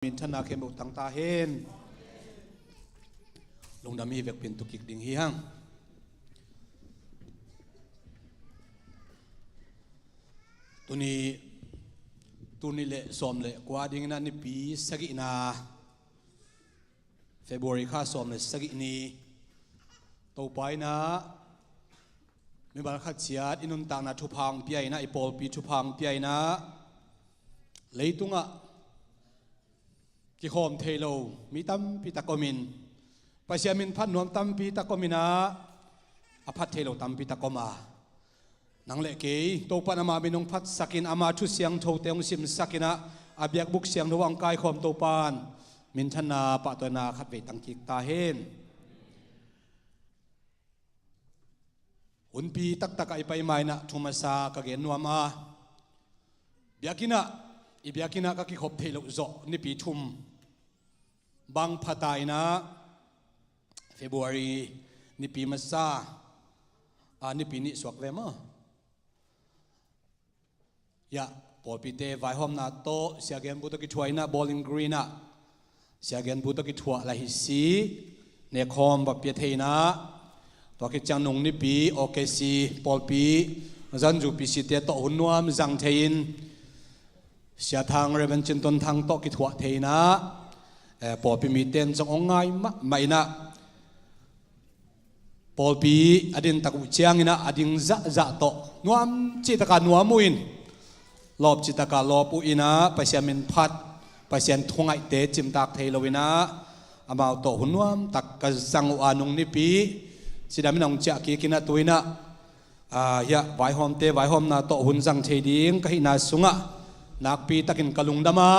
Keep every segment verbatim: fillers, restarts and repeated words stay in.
minthanna khempeuh tang ta hen. Lungdam hi, vekpi in tu kik ding hi hang. Tuni, tuni le sawm le kua dingin ah nipi sagihna, February kha sawm le sagih ni, Topa in ah mimal khat ciat i nuntakna thupha hong pia in ah, i pawlpi thupha hong pia in ah, leitungah kikhawm thei lo mi tampi tak om in, Pasian min phat nuam tampi tak om in ah, a phat thei lo tampi tak om a, nang le kei Topa in ama min hong phatsak in, ama thu siangthote hong simsak in ah, a biakbuk siangtho ah hong kaikhawm Topa in minthanna, pahtawina khatvei tang kik ta hen. Hunpi taktak ah i pai ma in ah thu masa ka gen nuam a, biakinn ah, i biakinn ah ka kikhop theih loh zawh nipi thum bang pha ta in ah, February nipi masa, a, nipi nih suak ve maw? Yah, pawlpite vaihawmna tawh Sia Genbu tawh kithuah in ah, Bowling Green ah Sia Genbu tawh kithuah la hi si, nekhawm va pia thei in ah, tua khit ciang nung nipi O K C pawlpi, zanzu P C te tawh hun nuam zang thei in, Sia Thang, Reverend Cin Ton Thang tawh kithuah thei in ah, eh, pawlpi mite in zong hong ngai mahmah in ah, pawlpi a din tak uh ciangin ah, a ding zahzah tawh nuam cih takah nuam uh in, lawp cih takah lawp uh in ah, Pasian min phat, Pasian thungaihte cimtak thei lo in ah, amau tawh hun nuam tak ka zang uh a, nung nipi cidam in ah hong ciah kik in ah, tu in ah, ah, hiah vaihawmte vaihawmna tawh hun zang thei ding ka hihna sungah nakpi takin ka lungdam a,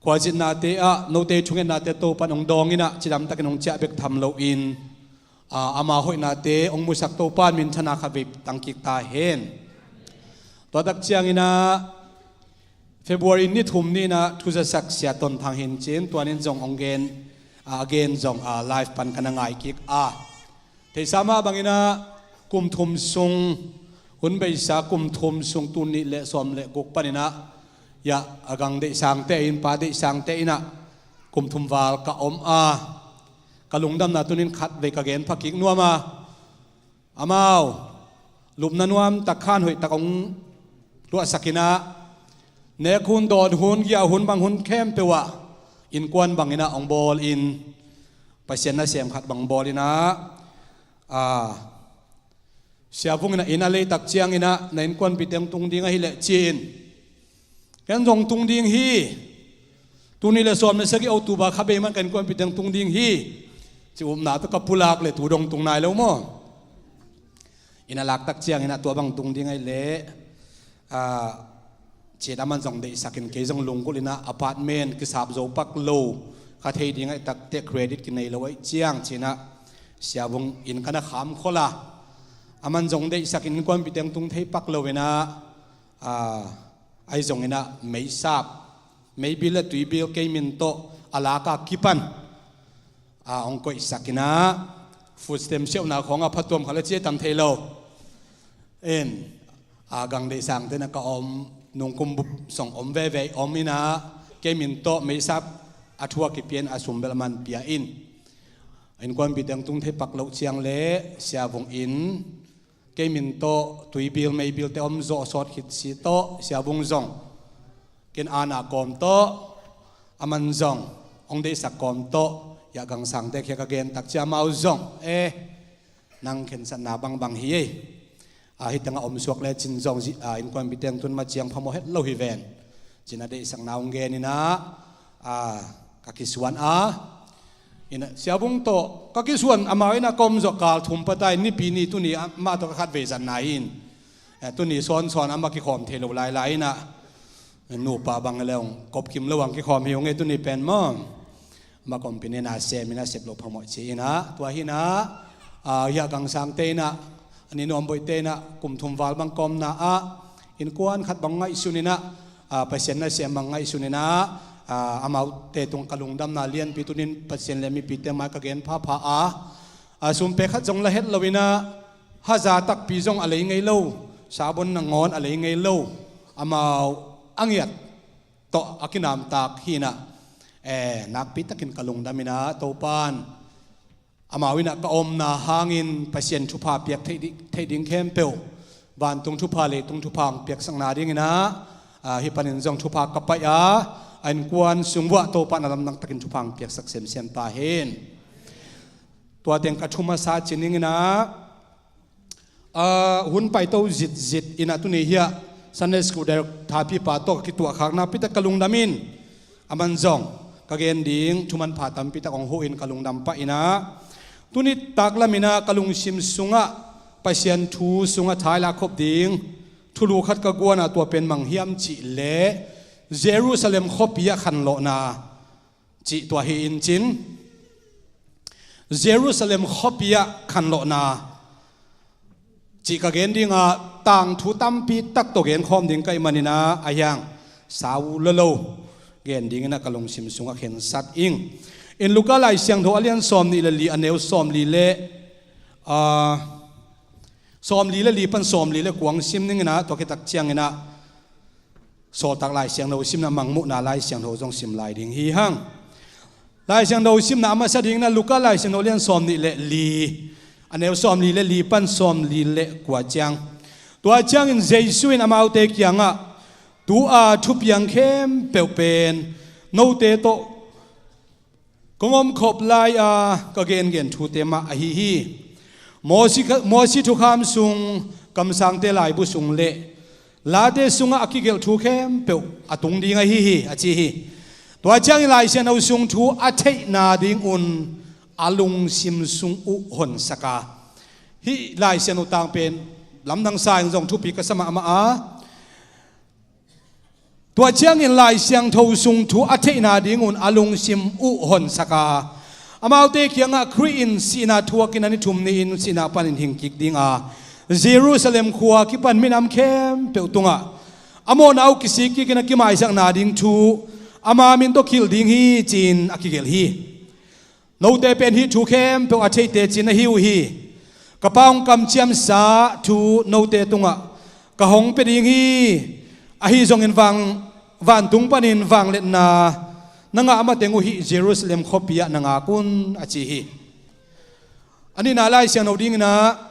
khuazitnate ah note thungetnate Topa in hong dawng in ah, cidam takin hong ciah bek tham loin, aa, ama hoihnate hong musak Topa in minthanna khatvei tang kik ta hen. Tua tak ciangin ah, February ni thum ni in ah thuzasak Sia Ton Thang hi in cin, tua ni in zong hong gen, aa, a gen zong, aa, live pan ka na ngai kik a, theihsa mah bangin ah, kum thum sung, hun beisa kum thum sung, tul nih le sawm le guk panin ah, yah, a gang deihsangte in, pa deihsangte in ah, kum thum val ka om a, ka lungdamna tuni in khatvei ka gen pha kik nuam a, amau lupna nuam tak, khan hoih tak hong tuahsak in ah, nek hun, dawn hun, giah hun, bang hun khempeuh ah innkuan bangin ah hong bawl in, Pasian nasem khat bang bawl in ah, aa, Sia Vung in ah, inn a lei tak ciangin ah, na innkuanpihte hong tung ding ahih leh ci-in, ken zong tung ding hi. Tul nih le sawm le sagih October kha bei man ka innkuanpihte hong tung ding hi, ci upna tawh ka pulak leh tu dong tung nai lo maw? Inn a lak tak ciangin ah, tua bang tung ding ahih leh, aa, ci-in aman zong deihsak in, kei zong lunggulh in ah, apartment kisap zo pak lo, kha thei ding ahih takteh credit kinei lo ahih ciang ci-in ah, Sia Vung inn ka na kham khol a, aman zong deihsak in, innkuanpihte hong tung thei pak lo in ah, aa, ahi zongin ah meisap, meibil le tuibil kei min tawh a lak a kipan, aa, hong koihsak in ah, food stamp siauhna khawng ah phatuam khat le ci-a tam thei lo in, aa, gang deihsangte in ah ka om, nungkum bup sawng om veve om in ah, kei min tawh meisap a thu a kipia in, a sum bel aman pia in, innkuanpihte hong tung thei pak loh ciang leh Sia Vung in kei min tawh tuibil meibilte om zawh sawt khit si tawh, Sia Vung zong ken ana kawm tawh, aman zong hong deihsak kawm tawh, yah, gangsangte khia ka gen tak ciang amau zong, eh, nang khensatna bangbang hi ei, a, hih tengah om suak lecin zong zi-, a, innkuanpihte hong tun ma ciang phamawh het lo hi ven, ci-in ah deihsakna hong gen in ah, aa, ka kisuan a, in ah, Sia Vung tawh ka kisuan, amau inn ah ka om zawh kal thum pha ta in, nipi ni, tuni amah tawh ka khatvei zat nai in, eh, tuni sawnsawn amah kikhawm thei lo lailai in ah, nupa bang le hong kop kim lo hong kikhawm hi ung ei, tuni pen maw? Amah kawmpi nen a sem in ah, sep loh phamawh ci-in ah, tua hi in ah, aa, hiah gangsangte in ah, a ni nuam boihte in ah, kum thum val bang ka omna ah, innkuan khat bang ngaihsun in ah, aa, Pasian nasem bang ngaihsun in ah, aa, amaute tung ka lungdamna lianpi tuni in Pasian le mipite mai ka gen phapha a, aa, sum pe khat zong la het lo in ah, haza takpi zong a lei ngei lo, sabon nangawn a lei ngei lo, amau a ngiat tawh a kinamtak hi inah, eh, nakpi takin ka lungdam inah Topan amau inah ka omna hangin Pasian thupha piak theih di-, theih ding khempeuh, vantung thupha, leitung thupha hong piaksakna ding inah, ah, hih panin zong thupha ka paih a, a innkuan sung vuah Topan a lamdang takin thupha hong piaksak semsem ta hen. Tua teng ka thu masa ci ning inah, ah, hun paito zitzit inah tuni hiah Sunday School Director thapipa tawh ka kituahkhakna pi tak ka lungdam in, a man zong ka gen ding thu manpha tampi tak hong huh in ka lungdam pah inah, tuni taklam inah ka lungsim sungah Pasian thu sungah thailak khop ding thulu khat ka guan a, tua pen mang hiam cih leh Jerusalem khuapi ah khanlawhna cih tua hi in cin. Jerusalem khuapi ah khanlawhna cih ka gen ding a, tangthu tampi tak tawh genkhawm ding ka hih man inah a hiang sau lolo gen ding inah ka lungsim sungah khensat ing. In Luka Lai Siangtho a lian sawmnih le li, a neu sawmli le, ah, sawmli le li pan sawmli le kua hong sim ning inah, tua khit tak ciang inah Sawltak Lai Siangtho simna, Mangmuhna Lai Siangtho zong sim lai ding hi hang. Lai Siangtho simna a masa ding inah Luka Lai Siangtho lian sawmnih le li, a neu sawmli le li pan sawmli le kua ciang. Tua ciangin Jesu in amaute kiangah, "Tu-a thupiang khempeuh pen note tawh kong omkhop lai-a ka gengen thute mah ahi hi. Mosi kha-, Mosi thukham sung, kamsangte laibu sung le Late sungah a kigelh thu khempeuh a tung ding ahi hi," a ci hi. Tua ciangin Lai Siangtho sung thu a theihna dingun a lungsim sung uh honsak a, hih Lai Siangtho tang pen lamdang sa in zong thupi ka sa mahmah a. Tua ciangin Lai Siangtho sung thu a theihna dingun a lungsim uh honsak a, amaute kiangah Khrih in sihna thuakin a ni thum ni-in sihna panin hingkik ding a, Jerusalem khua kipan minam khempeuh tungah a mawhna uh kisik kikin a kimaisakna ding thu ama min tawh kilh ding hi, ci-in a kigelh hi. Note pen hih thu khempeuh a theite cin ahi uh hi. Ka Pa hong kamciamsa thu note tungah ka hong pia ding hi. Ahi zongin vang-, vantung panin vangliatna na ngah mateng uh hih Jerusalem khuapi ah na ngak un, a ci hi. A nihna Lai Siangtho ding inah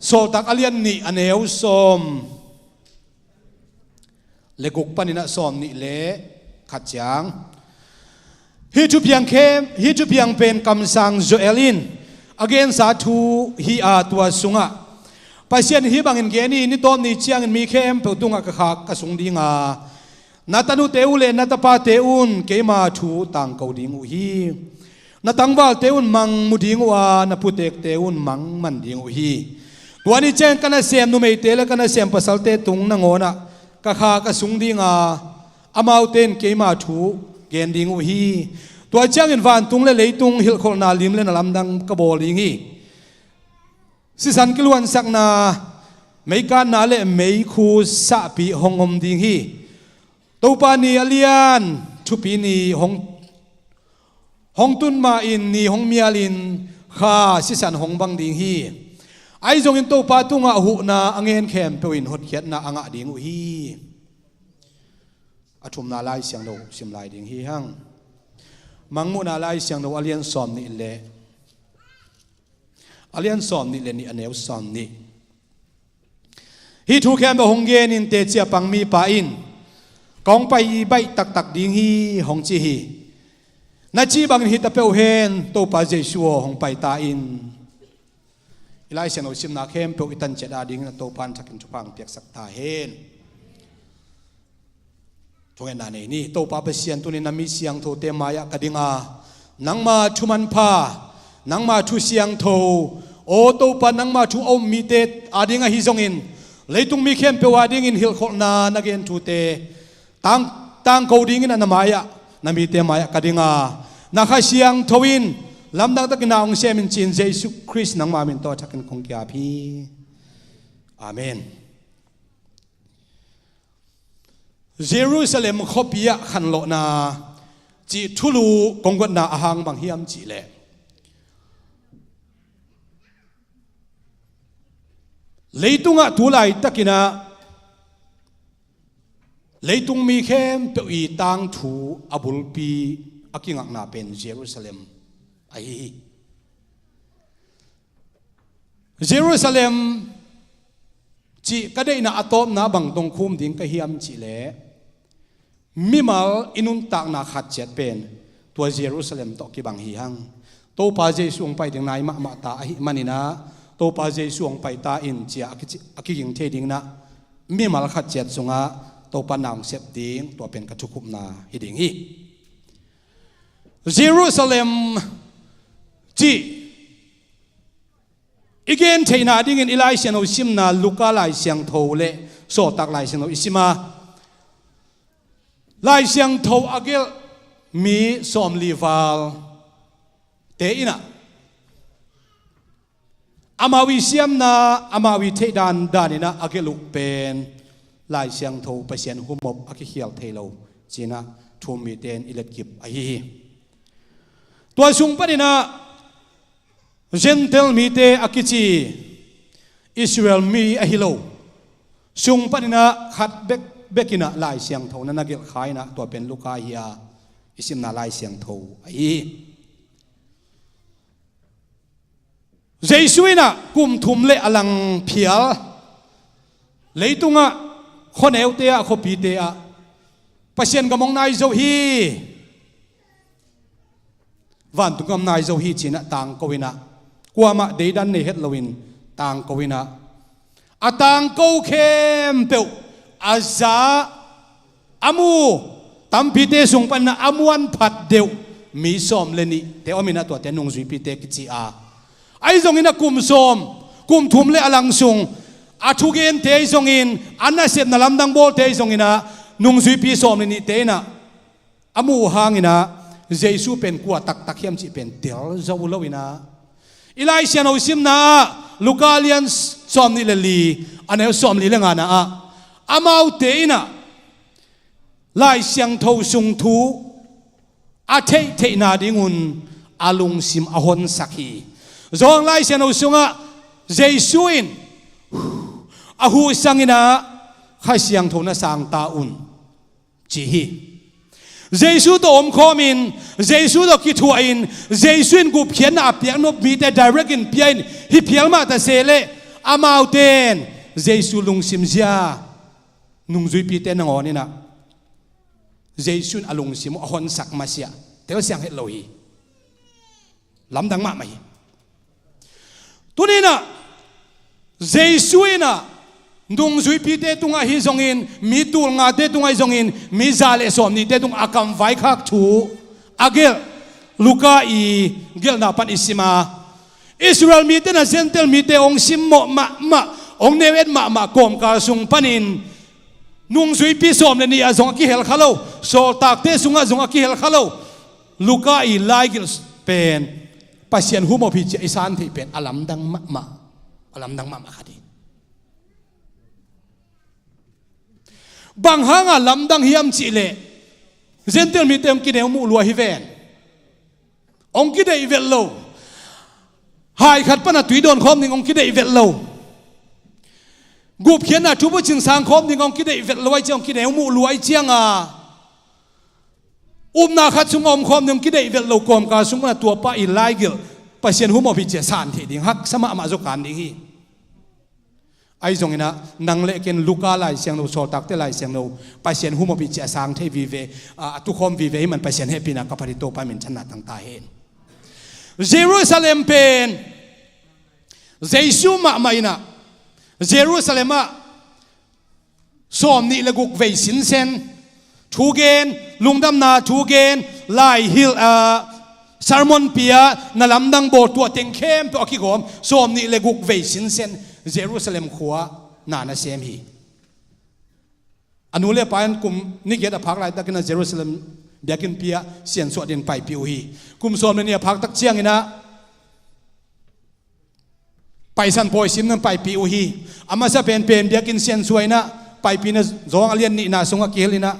Sawltak a lian nih, a neu sawm le guk panin ah sawmnih le khat ciang. Hih thupiang khem, hih thupiang pen kamsang Joel in a gensa thu hi a, tua sungah, "Pasian hih bangin gen hi, ni tawp ni ciangin mi khempeuh tungah ka kha ka sung ding a, na tanute uh le na tapate un keima thu tangko ding uh hi. Na tangvalte un mang mu ding uh a, na putekte un mang man ding uh hi. Tua ni ciang ka nasem numeite le ka nasem pasalte tung nangawnah ka kha ka sung ding a, amaute in keima thu gen ding uh hi. Tua ciangin vantung le leitung hilhkholhna lim le na lamdang ka bawl ding hi. Sisan kiluansakna, meikatna le meikhu sahpi hong om ding hi. Topa ni a lian, thupi ni hong, hong tun ma-in ni hong mialin kha sisan hong bang ding hi. Ahi zongin Topa tungah huhna a ngen khempeuh in hotkhiatna a ngah ding uh hi." A thumna Lai Siangtho sim lai ding hi hang. Mangmuhna Lai Siangtho a lian sawmnih le, a lian sawmnih le nih, a neu sawmnih. "Hih thu khempeuh hong genin teci a pang mipa in, 'Kong pai baih taktak ding hi,' hong ci hi. Na cih bangin hi ta peuh hen, Topa Jesu aw, hong pai ta in." I Lai Siangtho simna khempeuh i tanciat a dingin a Topa in thakin thupha hong piaksak ta hen. Thungetna nei ni. Topa Pasian, tuni na mi siangthote mai-ah ka ding a, nangma thu manpha, nangma thu siangtho, aw Topa, nangma thu a um mite a ding ahi zongin, leitung mi khempeuh a dingin hilhkholhna na gen thute, tang, tangko dingin a na mai-ah, na mite mai-ah ka ding a, na Kha Siangtho in lamdang takin na hong semin ci-in Jesu Khrist nangma min tawh a thakin kong ki-ap hi. Amen. Jerusalem khuapi ah khanlawhna cih thulu kong guatna a hang bang hiam cih leh, leitungah tu laitakin ah Leitung mi khempeuh i tangthu a bulpi a kingakna pen Jerusalem ahi hi. Jerusalem cih ka deihna a tawpna bang tong khum ding ka hiam cihleh, mimal i nuntakna khat ciat pen tua Jerusalem tawh kibang hi hang. Topa Jesu hong pai ding nai mahmah ta ahih maninah, Topa Jesu hong pai ta in cia a kici-, a kiging thei dinginah mimal khat ciat sungah Topa na hong sep ding, tua pen ka thukhupna hi ding hi. Jerusalem cih i gen theihna dingin i Lai Siangtho simna Luka Lai Siangtho le Sawltak Lai Siangtho i sim a, Lai Siangtho a gelh mi sawmli val te inah amau i siamna, amau i theihdan daninah a gelh uh pen Lai Siangtho Pasian humop a kikhial thei lo cinah thu-um mite in i letkip ahi hi. Tua sung paninah Gentile mite a kici Israel mi ahi lo sung paninah khat bekbekinah Lai Siangtho na na gelh kha inah tua pen Luka hi a, i simna Lai Siangtho ahi hi. Jesu inah kum thum le a lang phial leitungah khuaneute ah, khuapite ah Pasian gam hong nai zo hi, vantung gam nai zo hi cinah tangko inah, kuamah deidan nei het loin tangko inah, a tangko khempeuh a za a mu tampite sung paninah a muan phat deuh mi sawm le nihte om inah tuate nungzuipite kici a, ahi zonginah kum sawm, kum thum le a lang sung a thugente ahi zongin, a nasepna lamdang bawlte ahi zonginah nungzuipi sawm le nihte inah a muh uh hanginah Jesu pen kua taktak hiam cih pen tel zo lo inah, i Lai Siangtho simna ah Luka lian sawmnih le li, a neu sawmli le ngana ah amaute inah Lai Siangtho sung thu a theihtheihna dingun a lungsim a honsak hi. Zawng Lai Siangtho sungah Jesu in a huh sanginah, Kha Siangtho na sang ta un, ci hi. Jesu tawh omkhawmin, Jesu tawh kithuahin, Jesu in gupkhiatna a piaknop mite direct in pia in, hih phial mah ta sehleh, amaute in Jesu lungsim zia nungzuipite nangawn inah Jesu in a lungsim uh a honsak masiah telsiang het lo hi. Lamdang mahmah hi. Tuninah Jesu inah nungzuipite tungah hi zongin, mi tulngate tungah hi zongin, mi za le sawmnihte tungah a kam vaikhak thu a gelh Luka i gelhna pan i sim a, Israel mite na Gentile mite hong simmawh mahmah, hong neu et mahmah kawmkal sung panin nungzuipi sawm le nih ah zong a kihel kha lo, sawltakte sungah zong a kihel kha lo Luka i laigelh pen Pasian humop hi ci-a i san theih pen a lamdang mahmah, a lamdang mahmah khat hi. Bang hanga lamdang hiam cihleh, Gentile mite hong kineu muh lua hi ven. Hong kideih vet lo. Hai khat pana tui dawn khawm ding hong kideih vet lo. Gupkhiatna thubucin sang khawm ding hong kideih vet lo ai ciang, hong kineu muh lua ai cianga, upna khat sungah om khawm ding hong kideih vet lo kawmkal sung pana tuapa i laigelh Pasian humop hi ci-a san theih ding haksa mahmah zaw kan ding hi. Ahi zonginah nang le ken Luka Lai Siangtho, Sawltakte Lai Siangtho, Pasian humop hi ci-a sang thei vive, a, a tukhawm vive hi man Pasian hehpihna ka phat hi. Topa minthanna tang ta hen. Jerusalem pen Jesu mahmah inah Jerusalem ah sawmnih le guk vei sinsen thugen, lungdamna thugen, laihilh, a, sermon pia, na lamdang bawl, tua teng khempeuh a kigawm sawmnih le guk vei sinsen Jerusalem khua na na sem hi. A nu le pa in kum ni giat a phak laitakin a Jerusalem biakinnpi ah siansuah dingin paipih uh hi. Kum sawm le nih a phak tak cianginah Paisan pawi simna paipih uh hi. A masa penpen biakinn siansuah inah paipihna zawng a lian nihna sungah kihel inah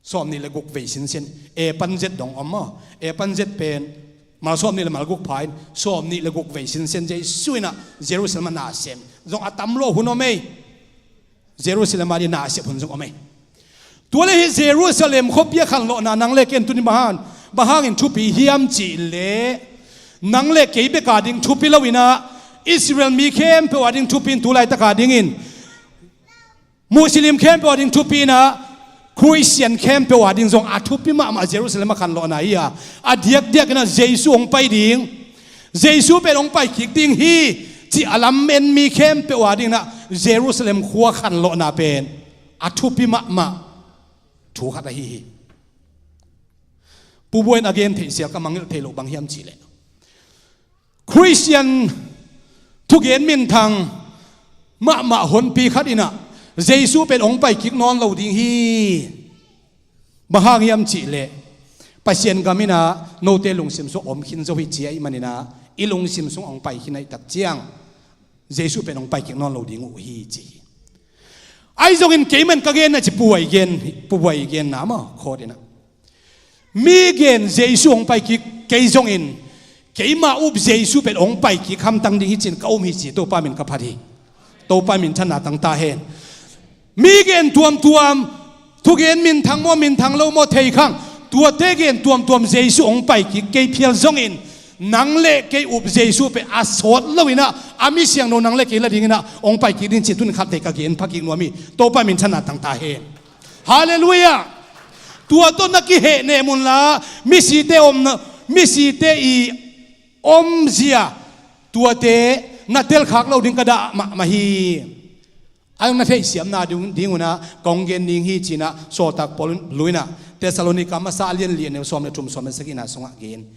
sawmnih le guk vei sinsen, A pan Z dong om maw? A pan Z pen mal sawmnih le mal guk pha in sawmnih le guk vei sinsen Jesu inah Jerusalem ah na sem. Zong a tam lo hun om ei. Jerusalem ah ding nasep hun zong om ei. Tua le hih Jerusalem khuapi a khanlawhna nang le ken tuni bang hang, bang hangin thupi hiam cihleh, nang le kei bek a ding thupi lo-in ah, Israel mi khempeuh a ding thupi in, tu laitak a dingin Muslim khempeuh a ding thupi in ah, Khristian khempeuh a ding zong a thupi mahmah Jerusalem a khanlawhna hi a, a diakdiak in ah Jesu hong pai ding, Jesu pen hong pai kik ding hi, cih a lamen mi khempeuh a ding in ah Jerusalem khua khanlawhna pen a thupi mahmah thu khat ahi hi. Pu Buai in a gen theih sial ka mangngilh theih loh bang hiam cihleh, Khristian thugen minthang mahmah honpi khat in ah Jesu pen hong pai kik nawn lo ding hi. Bang hang hiam cihleh, Pasian gam in ah note lungsim sung om khin zo hi ci ahih manin ah, i lungsim sung hong pai khin ahih tak ciang, Jesu pen hong pai kik nawn lo ding uh hi ci hi. Ahi zongin keimah in ka genna ci, Pu Buai gen, Pu Buai genna maw, khawt in ah, mi gen Jesu hong pai kik kei zongin, keima up Jesu pen hong pai kik hamtang ding hi ci-in ka um hi ci, Topa min ka phat hi. Topa min thanna tang ta hen. Mi gen tuamtuam, thugen minthang maw, minthang lo maw, thei khang, tuate gen tuamtuam Jesu hong pai kik kei phial zongin, nang le kei up Jesu pen a sawt lo-in ah, a mi siangtho nang le kei la ding in ah hong pai kik ding ci, tuni khat vei ka gen pha kik nuam hi. Topa min thanna tang ta hen. Halleluiah. Tua tawh na kihehnem un la, misite omna, misite i omzia, tuate na telkhak lo ding ka dah mahmah hi. A na theihsiamna ding, ding un ah kong gen ding hi ci-in ah Sawltak Paul in ah Thessalonika masa a lian li, a neu sawm le thum, sawm le sagihna sungah gen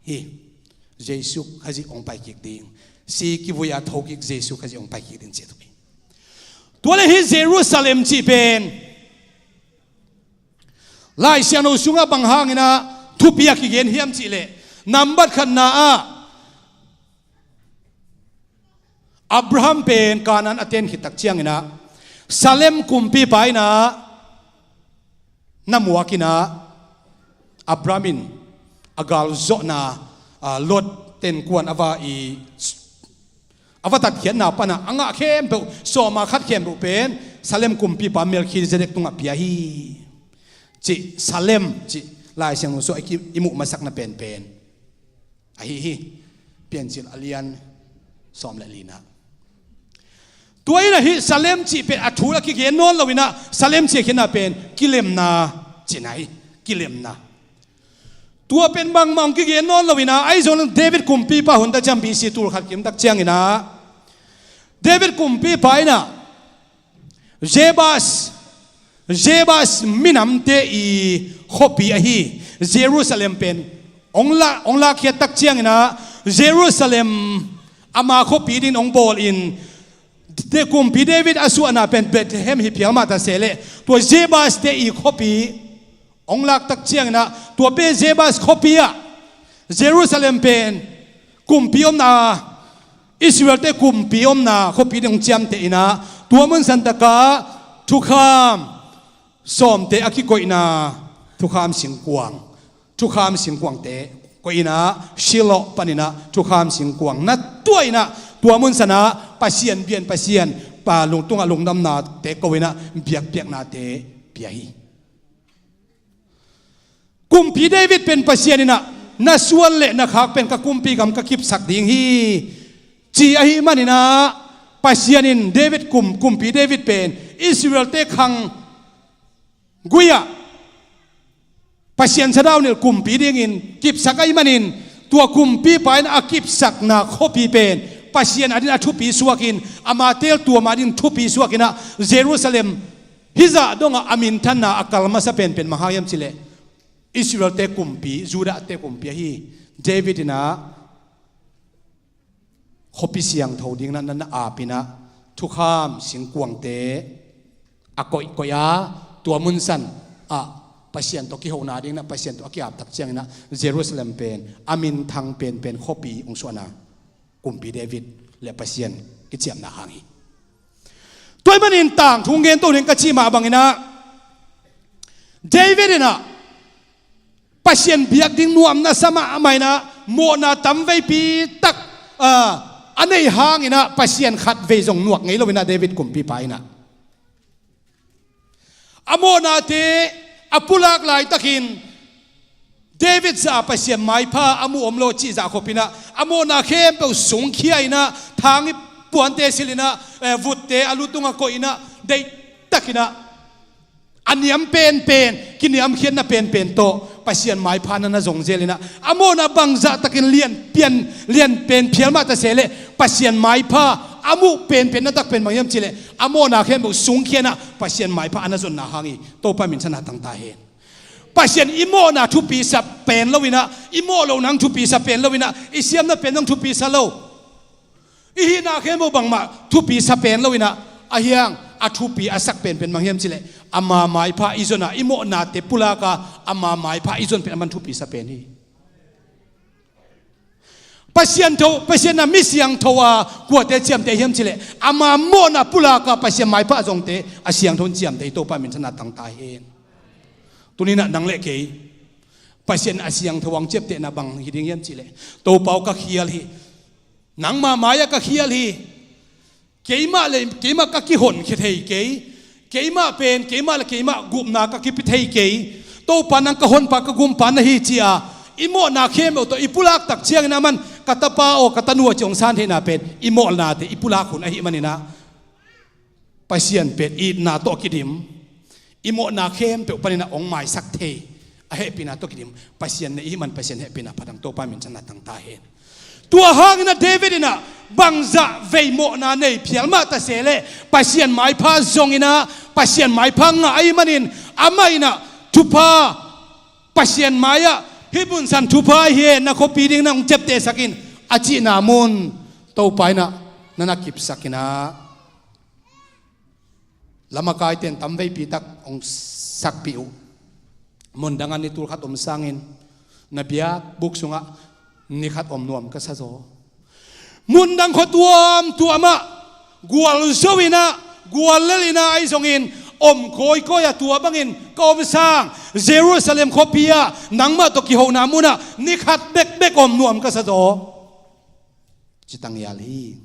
hi. Jesu Khazih hong pai kik ding, si kivui a tho kik Jesu Khazih hong pai kik ding ci a thupi. Tua le hih Jerusalem cih pen Lai Siangtho sungah bang hangin ah thupi a kigen hiam cihleh, nambat khatna ah Abraham pen Kanaan a ten khit tak ciangin ah, Salem kumpipa in ah na muak in ah, Abraham in a galzawhna, a, Lot tenkuan a va i, a va tatkhiatna pan ah a ngah khempeuh, sawma khat khempeuh pen Salem kumpipa Melkhizedek tungah pia hi. Cih Salem cih Lai Siangtho sungah i ki, i muh masakna penpen ahi hi. Piancil a lian sawm le lina. Tua in ah hih Salem cih pen a thu a kigen nawn lo-in ah, Salem cih a khiatna pen kilemna cihna hi. Kilemna. Tua pen bangmah hong kigen nawn lo-in ah, ahi zong David kumpipa hun tak ciang, B C tul khat kim tak ciangin ah, David kumpipa in ah Jebus, Jebus minamte i khuapi ahi Jerusalem pen hong la, hong lakkhiat tak ciangin ah, Jerusalem ama khuapi dingin hong bawl in, kumpi David a suahna pen Bethlehem hi phial mah ta se leh, tua Jebuste i khuapi hong lak tak ciangin ah, tua pen Jebus khuapi ah Jerusalem pen kumpi omna, Israelte kumpi omna khuapi ding hong ciamteh in ah, tua mun santakah thukham sawmte a kikoihna thukham singkuang, thukham singkuangte koih in ah, Shiloh panin ah thukham singkuang na tuah in ah, tua mun sanah Pasian biak, Pasian pa lungtungah lungdamnate ko in ah, biakpiaknate pia hi. Kumpi David pen Pasian in ah, na suan le na khak pen ka kumpi gam ka kipsak ding hi, ci ahih manin ah, Pasian in David kum, kumpi David pen Israelte khang gui-ah Pasian sadau nilh kumpi dingin kipsak ahih manin, tua kumpipa in a kipsakna khuapi pen Pasian adingin a thupi suakin, ama teeltuam adingin thupi suakin ah, Jerusalem hih zah dongah a minthanna a kal masa penpen bang hang hiam cih leh, Israelte kumpi, Judahte kumpi ahi David in ah khuapi siangtho dingin ah na, na ap in ah, thukham singkuangte a koihkoih a, tua mun sanah Pasian tawh kihona dingin ah, Pasian tawh a ki-ap tak ciangin ah, Jerusalem pen a minthang penpen khuapi hong suahna, kumpi David le Pasian kiciamna hang hi. Tua ahih manin tangthu gen to ding ka cih mah bangin ah, David in ah Pasian biak ding nuam na sa mahmah in ah, mawhna tamveipi tak, ah, a neih hangin ah, Pasian khatvei zong nuak ngei lo-in ah, David kumpipa in ah a mawhnate a pulak laitakin David zah Pasian maipha a mu om lo cih zah khopinah a mawhna khempeuh sungkhia inah thang ih puante silhinah, eh, vutte a lu tungah koihinah deihtakinah a niam penpen, kiniamkhiatna penpen tawh Pasian maipha na na zong zelinah a mawhna bangzahtakin lianpian lianpen phial mah ta sehleh Pasian maipha a muh penpen na takpen bang hiam cihleh a mawhna khempeuh sungkhianah Pasian maipha a na zonna hang hi. Topa min thang tangta hen. Pasian i mawhna thupi sa pen loinah, i mawh lo nang thupi sa pen loinah, i siamna pen nang thupi sa lo. I hihna khempeuh bangmah thupi sa pen loinah, a hiang a thupi a sak penpen bang hiam cihleh ama maipha i zonah i mawhnate pulaka ama maipha i zon pen a man thupi sa pen hi. Pasian tho, Pasian a mi siangtho a kuate ciamteh hiam cihleh ama mawhna pulaka Pasian maipha zongte a siangtho in ciamteh hi. Topa min thang tangta hen. Tuninah nang le kei Pasian a siangtho ang ciaptehna bang hi ding hiam cihleh, Topa aw ka khial hi. Nangma mai-ah ka khial hi. Keimah le keimah ka kihonkhia thei kei. Keimah pen keimah le keimah gupna ka kipia thei kei. Topa nang ka honpa ka gumpa na hi ci-a i mawhna khempeuh tawh i pulak tak ciangin a man ka tapa aw ka tanu aw ci hong san theihna pen i mawhnate i pulak hun ahih maninah Pasian pen itna tawh kidim, i mawhna khempeuh paninah hong maisak thei a hehpihna tawh kidim Pasian na ihih man Pasian hehpihna pha dang Topa min thang tangta hen. Tua hanginah David inah bangzah vei mawhna nei phial mah ta sehleh Pasian maipha zonginah Pasian maipha ngah ahih manin amah inah thupha Pasian mai-ah hih munsan thupha hi e, na khuapi ding nang ciaptehsak in a cihna mun Topa inah na na kipsakinah lamakaite in tamveipi tak hong sakpih uh. Mundang a ni tulkhat om sangin na biakbuk sungah nikhat om nuam ka sazaw. Mundang khua tuamtuamah gualzo inah guallel inah ahi zongin om kawikawi a tua bangin ka om sang Jerusalem khuapi ah nangmah tawh kihona munah nikhat bekbek om nuam ka sazaw. Ci tangial hi.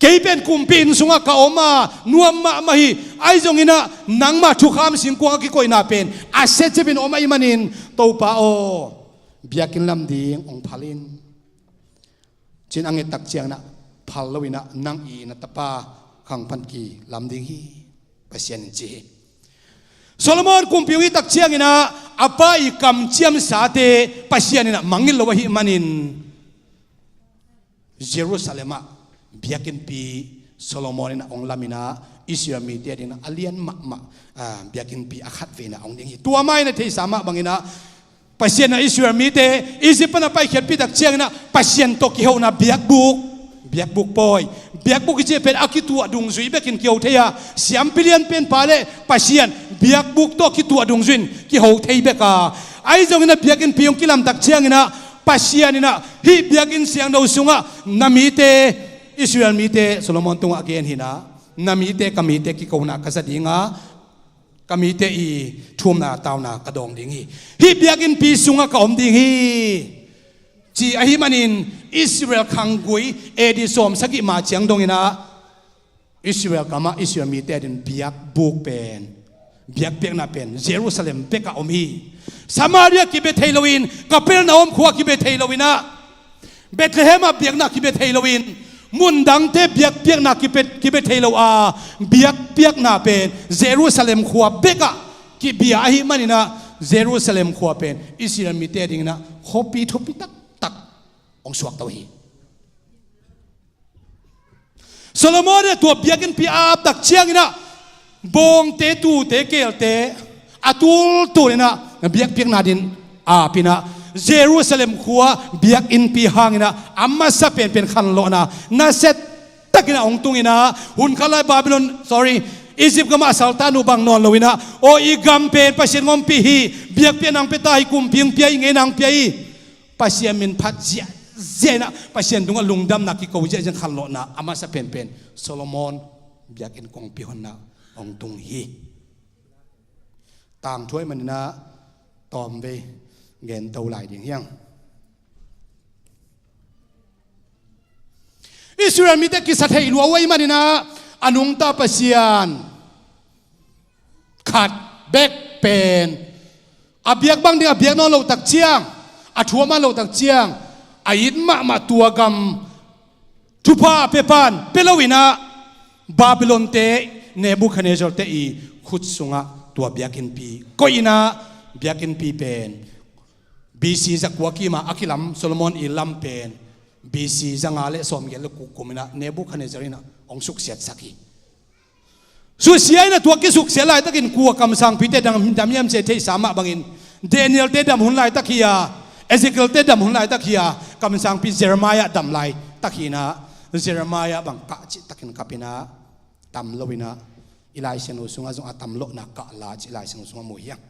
Kei pen kumpi inn sungah ka om a nuam mahmah hi. Ahi zonginah nangmah thukham singkuang a kikoihna pen a siacipin om ahih manin Topa aw biakinn lam ding hong phal in. Cin a nget tak cianginah phal loinah nang i na tapa khang panki lam ding hi. Pasian in ci hi. Solomon kumpi uh i tak cianginah a pa i kamciamsate Pasian inah mangngilh lo ahih manin Jerusalem ah biakinnpi Solomon inah hong laminah Israel mite adinginah a lian mahmah, ah, biakinnpi a khat veinah hong ding hi. Tua mah inah theihsa mah banginah Pasian a Israel mite Egypt pana paikhiatpih tak cianginah Pasian tawh kihona biakbuk, biakbuk pawi, biakbuk i cih pen a kituah dungzui bekin kiho thei a, siampi lianpen pa le Pasian biakbuk tawh kituah dungzui in kiho thei bek a, ahi zonginah biakinnpi hong kilam tak cianginah Pasian inah hih biakinn siangtho sungah na mite Israel mite Solomon tungah a gen hinah na mite ka mite kikona ka za dinga ka mite i thumna tauna ka dawng ding hi. Hih biakinnpi sungah ka om ding hi. Ci ahih manin Israel khanggui A D sawm sagih ma ciang donginah Israel kamah Israel mite adin biakbuk pen, biakpiakna pen Jerusalem bekah om hi. Samaria kibia thei loin Kapernaum khua kibia thei loinah Bethlehem ah biakna kibia thei loin mundangte biakpiakna kibia, kibia thei lo a, biakpiakna pen Jerusalem khua bekah kibia ahih maninah Jerusalem khua pen Israel mite dinginah khuapi thupi taktak hong suakto hi. Solomon in tua biakinnpi a ap tak cianginah bawngte, tuute, keelte a tultulinah biakpiakna din apinah Jerusalem khua biakinnpi hanginah a masa penpen khanlawhna nasia takinah hong tunginah hun khat lai Babylon, sorry, Egypt gamah a saltan uh bang nawn loinah aw i gam pen Pasian hong ompih hi, biakpiakna hong pia ta hi, kumpi hong pia hi, ngeina hong pia hi. Pasian min phat ziahziah inah Pasian tungah lungdamna kiko ziahziah khanlawhna a masa penpen Solomon biakinn kongpi honna hong tung hi. Tangthu ahih maninah tawmvei gento lai ding hiang. Israel mite kisa thei lua uh ahih maninah a nungta Pasian khat bek pen a biak bang ding a biak nawn loh tak ciang, a thu a man loh tak ciang, a it mahmah tua gam thupha a pia pan pia lo in ah Babylon-te, Nebuchadnezzar-te i khut sungah tua biakinnpi koih in ah biakinnpi pen B C zakua kim a a kilam Solomon i lam pen B C zanga le sawmgiat le kuk kum in ah Nebuchadnezzar in ah hong suksiatsak hi. Susia in ah tua kisuksiat laitakin kua kamsangpite dam, dam hiam cih theihsa mah bangin Daniel-te dam hun laitak hi a, Ezekiel-te dam hun laitak hi a, kamsangpi Jeremiah dam laitak hi in ah Jeremiah bang kah cihtakin kap in ah tam lo in ah i Lai Siangtho sungah zong a tam lawhna kah la cih Lai Siangtho sungah mu hi hang.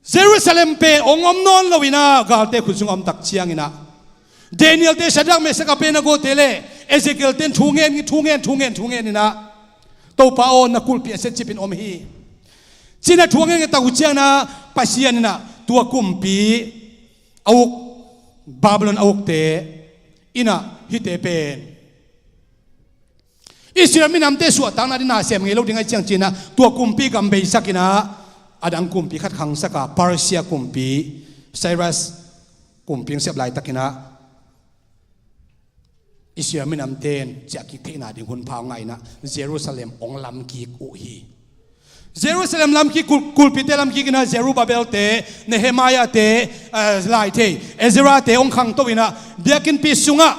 Jerusalem pen hong om nawn lo in ah galte khut sungah om tak ciangin ah Daniel-te, Shadrach, Meshach, Abednego-te le Ezekiel-te in thu ngen, thu ngen, thu ngen, thu ngen in ah Topa aw, na kulhpi a siatcip in om hi ci in ah thu a ngen ngen tak uh ciangin ah Pasian in ah tua kumpi a uk, Babylon a ukte in ah hihte pen Israel minamte suahtakna ding nasem ngei lo ding ahih ciang ci in ah tua kumpi gam beisak in ah a dang kumpi khat khangsak a, Persia kumpi Cyrus kumpi hong sep laitakin ah Israel minamte in ciah kik theihna ding hun pha hong ngah in ah Jerusalem hong lam kik uh hi. Jerusalem lam kik, kul-, kulhpite lam kik in ah Zerubbabel-te, Nehemiah-te, eh, lai thei Ezra-te hong khangto in ah biakinnpi sungah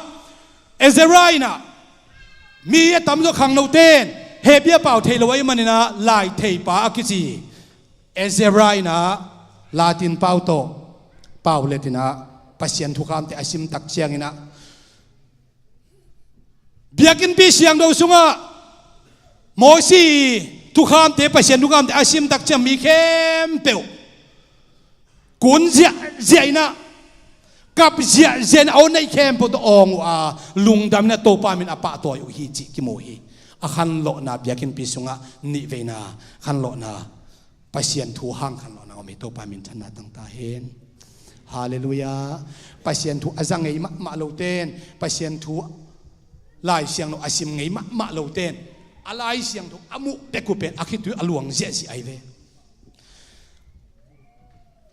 Ezra in ah mi a tamzaw khangnote in Hebrew pau thei lo ahih manin ah lai theipa a kici Ezra in ah Latin pau tawh pau let in ah Pasian thukhamte a sim tak ciangin ah biakinnpi siangtho sungah Mosi thukhamte, Pasian thukhamte a sim tak ciang mi khempeuh kun ziahziah in ah, kap ziahziah in ah, a neih khempeuh tawh awng uh a, lungdam in ah Topa min a pahtawi uh hi cih kimu hi. A khanlawhna biakinnpi sungah nihveina khanlawhna, Pasian thu hang khanlawhna om hi. Topa minthanna tang ta hen. Halleluiah. Pasian thu a za ngei mahmah lote in, Pasian thu Lai Siangtho a sim ngei mahmah lote in a Lai Siangtho a muh bek uh pen a khitui a luang ziahziah ahi ve.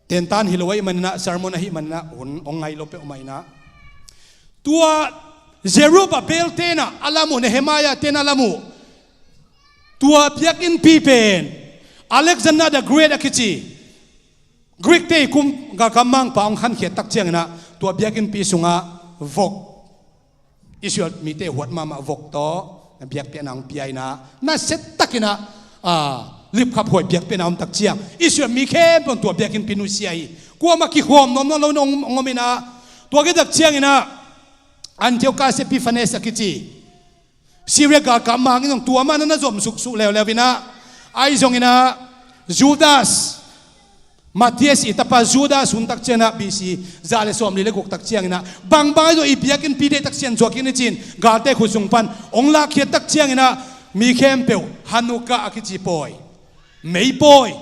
Tentan hi lo ahih manin ah, sermon ahih manin ah hun hong ngai lo peuhmah in ah tua Zerubbabel-te in ah a lam uh, Nehemiah-te in ah a lam uh tua biakinnpi pen Alexander the Great a kici Greek-te i kum galkap mangpa hong khankhiat tak ciangin ah tua biakinnpi sungah vok, Israel mite huat mahmah vok tawh biakpiakna hong pia in ah, nasia takin ah, ah, lipkhaphuai biakpiakna om tak ciang Israel mi khempeuh in tua biakinnpi nusia hi. Kuamah kikhawm nuam nawn lo in hong, hong om in ah, tua khit tak ciangin ah Antiochus Epiphanes a kici Syria galkap mang in zong tua mah na na zom suksuh leuleu in ah, ahi zongin ah Judas, Matthias i tapa Judas hun tak ciangin ah B C za le sawmli le guk tak ciangin ah bangbang ahi zong i biakinnpi deih tak ciang zuak kik ni ci-in galte khut sung pan hong lakkhiat tak ciangin ah mi khempeuh Hanukkah a kici pawi, meipawi,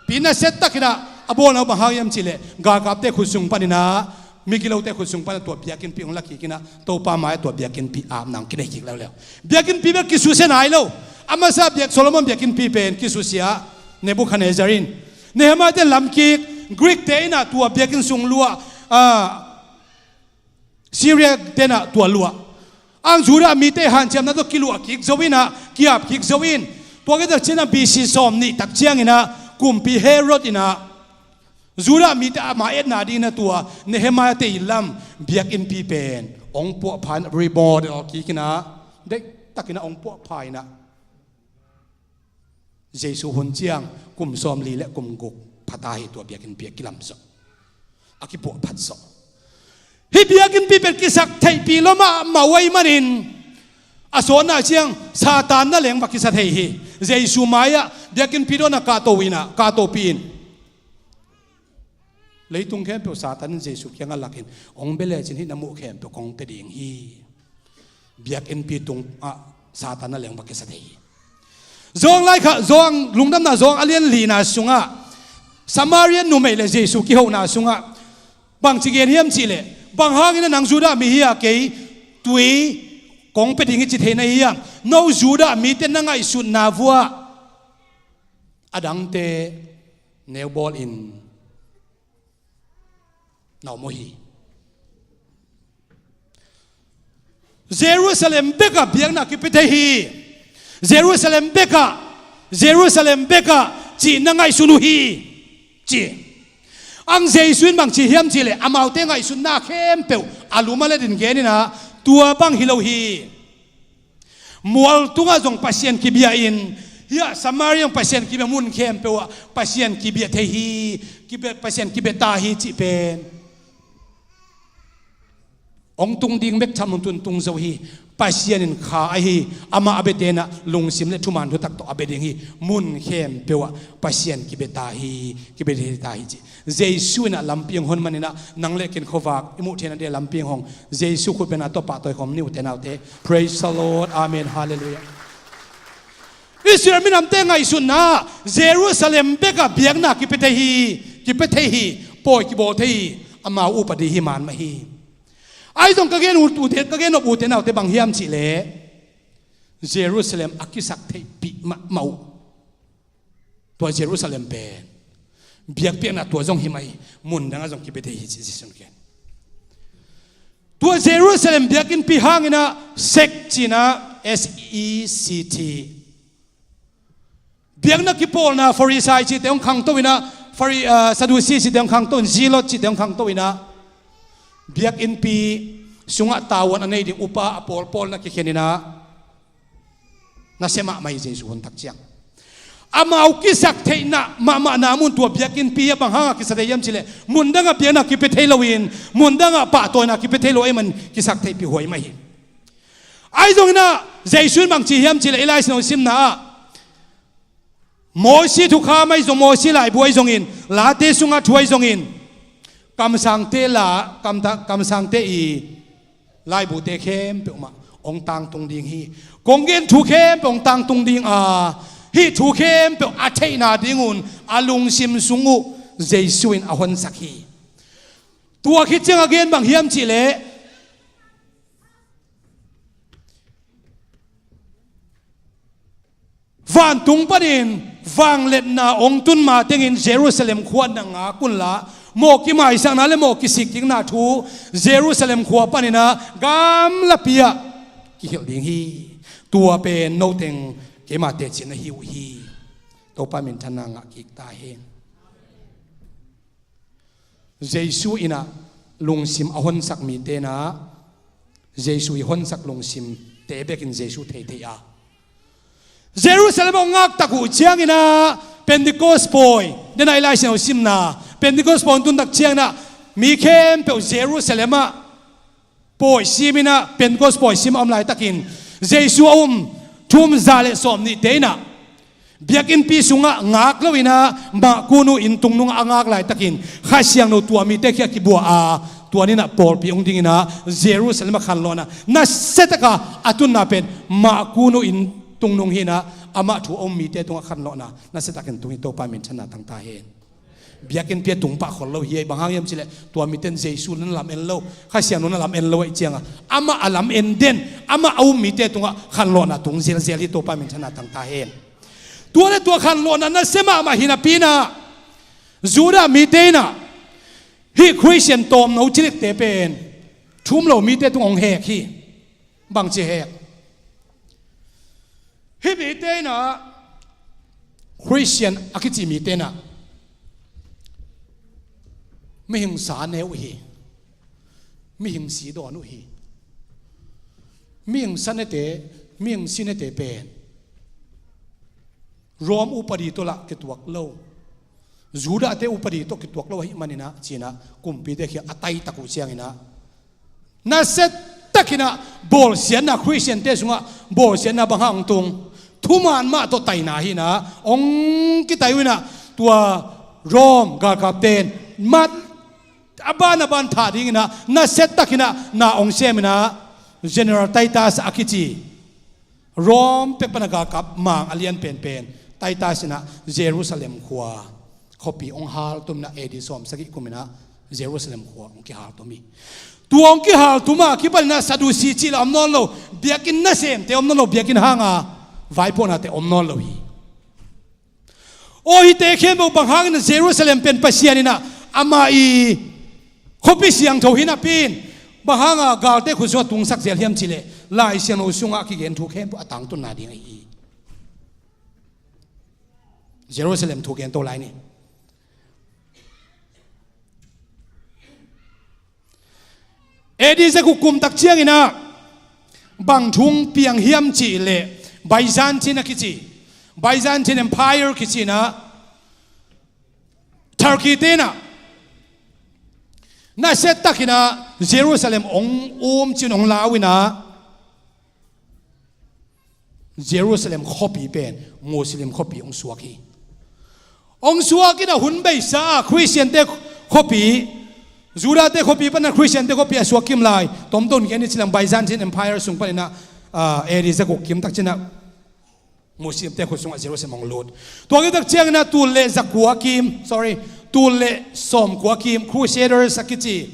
pi nasia takin ah a bawlna uh bang hang hiam cih leh galkapte khut sung panin ah, migilote khut sung panin ah tua biakinnpi hong la kik in ah Topa mai-ah tua biakinnpi apna hong kinei kik leuleu. Biakinnpi bek kisusia nai lo. A masa biak, Solomon biakinnpi pen kisusia Nebuchadnezzar in. Nehemiah-te in lam kik, Greek-te in ah tua biakinn sung luah, ah, Syria-te in ah tua luah. Ang Judah mite hanciamna tawh kiluah kik zo in ah, ki-ap kik zo in. Tua khit tak ciangin ah B C sawmnih tak ciangin ah kumpi Herod in ah Judah mite ama etna dingin ah tua Nehemiah-te i lam biakinnpi pen hong puahpha in ah, remodel kik in ah, deih takin ah hong puahpha in ah Jesu hun ciang kum sawmli le kum guk pha ta hi. Tua biakinnpi a kilamzawh, a kipuahphat zawh. Hih biakinnpi pen kisak theihpih lua mahmah uh ahih manin a sawtna ciang Satan na leng va kisa thei hi. Jesu mai-ah biakinnpi dawn a kahto in ah, kahtopih in, leitung khempeuh Satan in Jesu kiangah lak in, hong bia lecin hih na muh khempeuh kong pia ding hi. Biakinnpi tungah Satan na leng va kisa thei hi. Zawng laikhak, zawng, Lungdamna zawng a lian lina sungah Samaria numei le Jesu kihona sungah bangci gen hiam cih leh, bang hangin ah nang Judah mi hi a, kei tui kong pia ding hi ci thei na hi hiam? No Judah mite na ngaihsutna vuah a dangte neu bawlin na om uh hi. Jerusalem bekah biakna kipia thei hi. Jerusalem bekah, Jerusalem bekah cih na ngaihsun uh hi, ci. Ang Jesu in bang ci hiam cihleh amaute ngaihsutna khempeuh a lum a letin genin ah, tua bang hi lo hi. Mual tungah zong Pasian kibia in, hiah Samaria zong Pasian kibia, mun khempeuh ah Pasian kibia thei hi, kibia, Pasian kibia ta hi cih pen hong tung ding bek tham lo, tun tung zo hi. Pasian in kha ahi, amah a biate in ah lungsim le thuman thutak tawh a bia ding hi. Mun khempeuh ah Pasian kibia ta hi, kibia thei ta hi ci. Jesu in ah lampi hong hon manin ah nang le ken khuavak i muh theihna ding lampi hong hon. Jesu khutbetna tawh pahtawi khawm ni, ute naute. Praise the Lord. Amen. Hallelujah. Israel minamte ngaihsutna ah Jerusalem bekah biakna kipia thei hi, kipia thei hi, pawi kibawl thei hi, amau upadi hi man mah hi. Ahi zong ka gen ut, ute, ka gen nop, ute naute, bang hiam cihleh Jerusalem a kisaktheihpih mahmah uh. Tua Jerusalem pen biakpiakna tua zong hi mah hi, mun dangah zong kipia thei hi ci Jesu in gen. Tua Jerusalem biakinnpi hangin ah sect cih in ah, S E C T, biakna kipawlna Farisai cihte hong khangto in ah, Fari-, ah, Sadusi cihte hong khangto in, Zealot cihte hong khangto in ah, biakinnpi sungah tavuan a nei ding upa a pawlpawl na kikhen in ah, nasia mahmah hi Jesu hun tak ciang. Amau kisaktheihna mahmahna mun tua biakinnpi ah bang hangah kisa thei hiam cihleh, mundangah biakna kipia thei loin, mundangah pahtawina kipia thei lo ahih man kisaktheihpih huai mah hi. Ahi zongin ah Jesu in bang ci hiam cihleh, i Lai Siangtho simna ah Mosi thukham ahi zong, Mosi laibu ahi zongin, Late sungah thu ahi zongin, kamsangte la, kamta-, kamsangte i laibuhte khempeuh mah hong tangtung ding hi. Kong gen thu khempeuh hong tangtung ding a, hih thu khempeuh a theihna dingun a lungsim sung uh Jesu in a honsak hi. Tua khit ciang a gen bang hiam cihleh, vantung panin vangliatna hong tun ma tengin Jerusalem khua na ngak unla, mawh kimaisakna le mawh kisikkikna thu Jerusalem khua panin ah gamlapi ah kihilh ding hi. Tua pen noteng keima teci na hi uh hi. Topa minthanna ngah kik ta hen. Jesu in ah lungsim a honsak mite in ah, Jesu i honsak lungsimte bekin Jesu thei thei a, Jerusalem hong ngak tak uh ciangin ah Pentecost pawi, den a i Lai Siangtho simna, Pentecost pawi hong tun tak ciangin ah mi khempeuh Jerusalem ah pawi simin ah, Pentecost pawi sim a om laitakin, Jesu a um thu za le sawmnihte in ah biakinnpi sungah ngak loin ah, mahkunu inn tungnungah a ngak laitakin, Kha Siangtho tua mite kiang kibua a, tua ni in ah pawlpi hong dingin ah Jerusalem ah khanlawhna nasiataka a tunna pen mahkunu inn tungnung hi in ah, amah thu a um mite tungah khanlawhna nasiatakin tung hi. Topa minthanna tang ta hen. Biakinnpi a tung pah khol lo hi ei, bang hang hiam cihleh tua mite in Jesu na lam en lo, Kha Siangtho na lam en lo ahih ciangah, amah a lam en den, amah a um mite tungah khanlawhna tung zelzel hi. Topa minthanna tang ta hen. Tua le tua khanlawhna nasia mahmah hi napi in ah, Judah mite in ah hih Khristian tawmno cilikte pen thu um lo mite tungah hong hek hi. Bangci hek? Hih mite in ah, Khristian a kici mite in ah, mihing sa ne uh hi, mihing si dawn uh hi. Mihing sa nete, mihing si nete pen Rome upadi tawh lah kituak lo, Judah-te upadi tawh kituak lo ahih manin ah, ci in ah kumpite kiang a tai tak uh ciangin ah, nasiatakin ah bawlsiatna, Khristiante sungah bawlsiatna bang hang tung? Thuman mah tawh taina hi in ah, hong kitai uh in ah, tua Rome galkapte in mat a ban a ban thah dingin ah, nasiatakin ah na hong sem in ah, General Titus a kici Rome pek pan a galkap mang a lian penpen Titus in ah Jerusalem khua, khuapi hong haltum in ah, A D sawmsagih kum in ah Jerusalem khua hong kihaltum hi. Tua hong kihaltum a kipan in ah Sadusi cih lah om nawn lo, biakinn nasemte om nawn lo, biakinn hanga vaipuaknate om nawn lo hi. Aw, hihte khempeuh bang hangin Jerusalem pen Pasian in ah amah i khuapi siangtho hi napi in bang hanga galte khut sungah tungsak zel hiam cih leh Lai Siangtho sungah a kigen thu khempeuh a tangtunna ding ahi hi. Jerusalem thu gen to lai ni. A D zaguk kum tak ciangin ah bang thu piang hiam cih leh Byzantine a kici, Byzantine Empire kici in ah Turkey te in ah nasia takin ah Jerusalem hong um cih un hong lau in ah Jerusalem khuapi pen Muslim khuapi hong suak hi. Hong suak in ah hun beisa a Khristiante khuapi, Judate khuapi pan ah Khristiante khuapi a suak kim lai. Tomton gen i ci leng Byzantine Empire sung panin ah, ah, A D zaguk kim tak ciangin ah Muslimte khut sungah Jerusalem hong lut. Tua khit tak ciangin ah tul le zakua kim, sorry, tul le sawmkua kim, Crusaders a kici,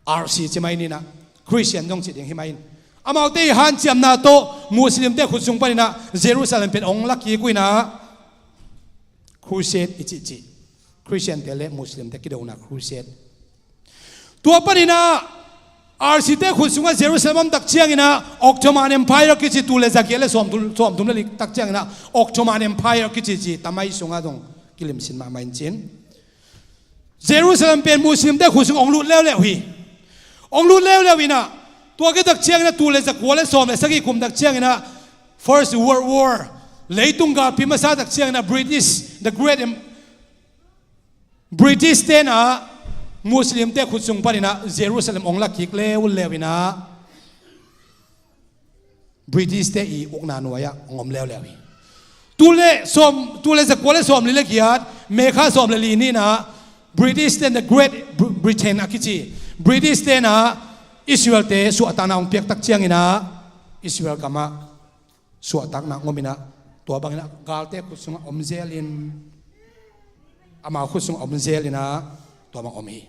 R C ci mai ni in ah, Khristian zong ci ding hi mai in. Amaute i hanciamna tawh Muslimte khut sung panin ah Jerusalem pen hong la kik uh in ah, Crusade i cihcih. Khristiante le Muslimte kidona Crusade. Tua panin ah R C te khut sungah Jerusalem om tak ciangin ah Ottoman Empire kici tul le zagiat le sawmthum, sawmthum le li tak ciangin ah Ottoman Empire kici ci tamai sungah zong kilimsin mahmah in cin. Jerusalem pen Muslimte khut sung hong lut leuleu hi. Hong lut leuleu in ah tua khit tak ciangin ah tul le zakua le sawm le sagih kum tak ciangin ah First World War, leitung galpi masa tak ciangin ah British, the Great Em-, British te in ah Muslimte khut sung panin ah Jerusalem hong la kik leuleu in ah British te i ukna nuai-ah hong om leuleu hi. Tul le sawm, tul le zakua le sawmli le giat, May kha sawm le li ni in ah British te in, the Great Br-, Britain a kici, British te in ah Israel te suahtakna hong piak tak ciangin ah Israel gamah suahtakna hong om in ah tua bangin ah galte khut sungah om zelin, amau khut sungah om zelin ah tua bang om hi.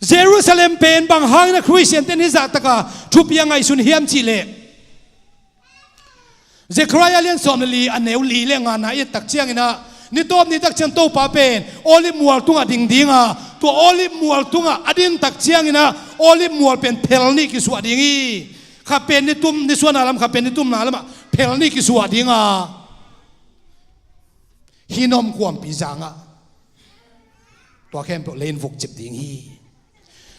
Jerusalem pen bang hangin ah Khristiante in hih zahtaka thupi a ngaihsun hiam cih leh Zechariah lian sawm le li a neu li le ngana i et tak ciangin ah ni tawp ni tak ciang Topa pen Olive mual tungah ding ding a, tua Olive mual tungah a din tak ciangin ah Olive mual pen phel nih kisuah ding hi. Kha pen ni tum, ni suahna lam, kha pen ni tumna lamah phel nih kisuah ding a, Hinnom kuampi zangah tua khempeuh leiin vukcip ding hi.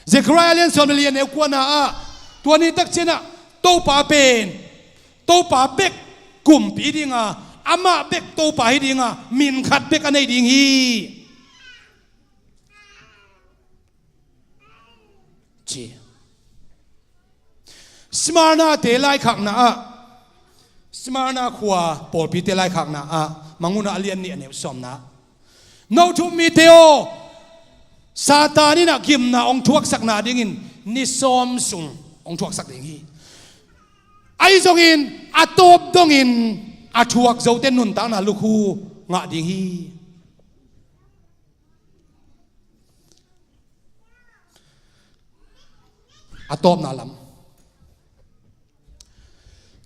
Zechariah lian sawm le li a neu kuana ah tua ni tak ciangin ah Topa pen Topa bek kumpi ding a, amah bek Topa hi ding a, min khat bek a nei ding hi, ci. Smyrna te laikhakna ah, Smyrna khua pawlpite laikhakna ah, Mangmuhna a lian nih a neu sawmna, no thup mite aw, Satan in ah gimna hong thuaksakna dingin ni sawm sung hong thuaksak ding hi. Ahi zongin a tawp dongin a thuak zote nuntakna lukhu ngah ding hi. A tawpna lam,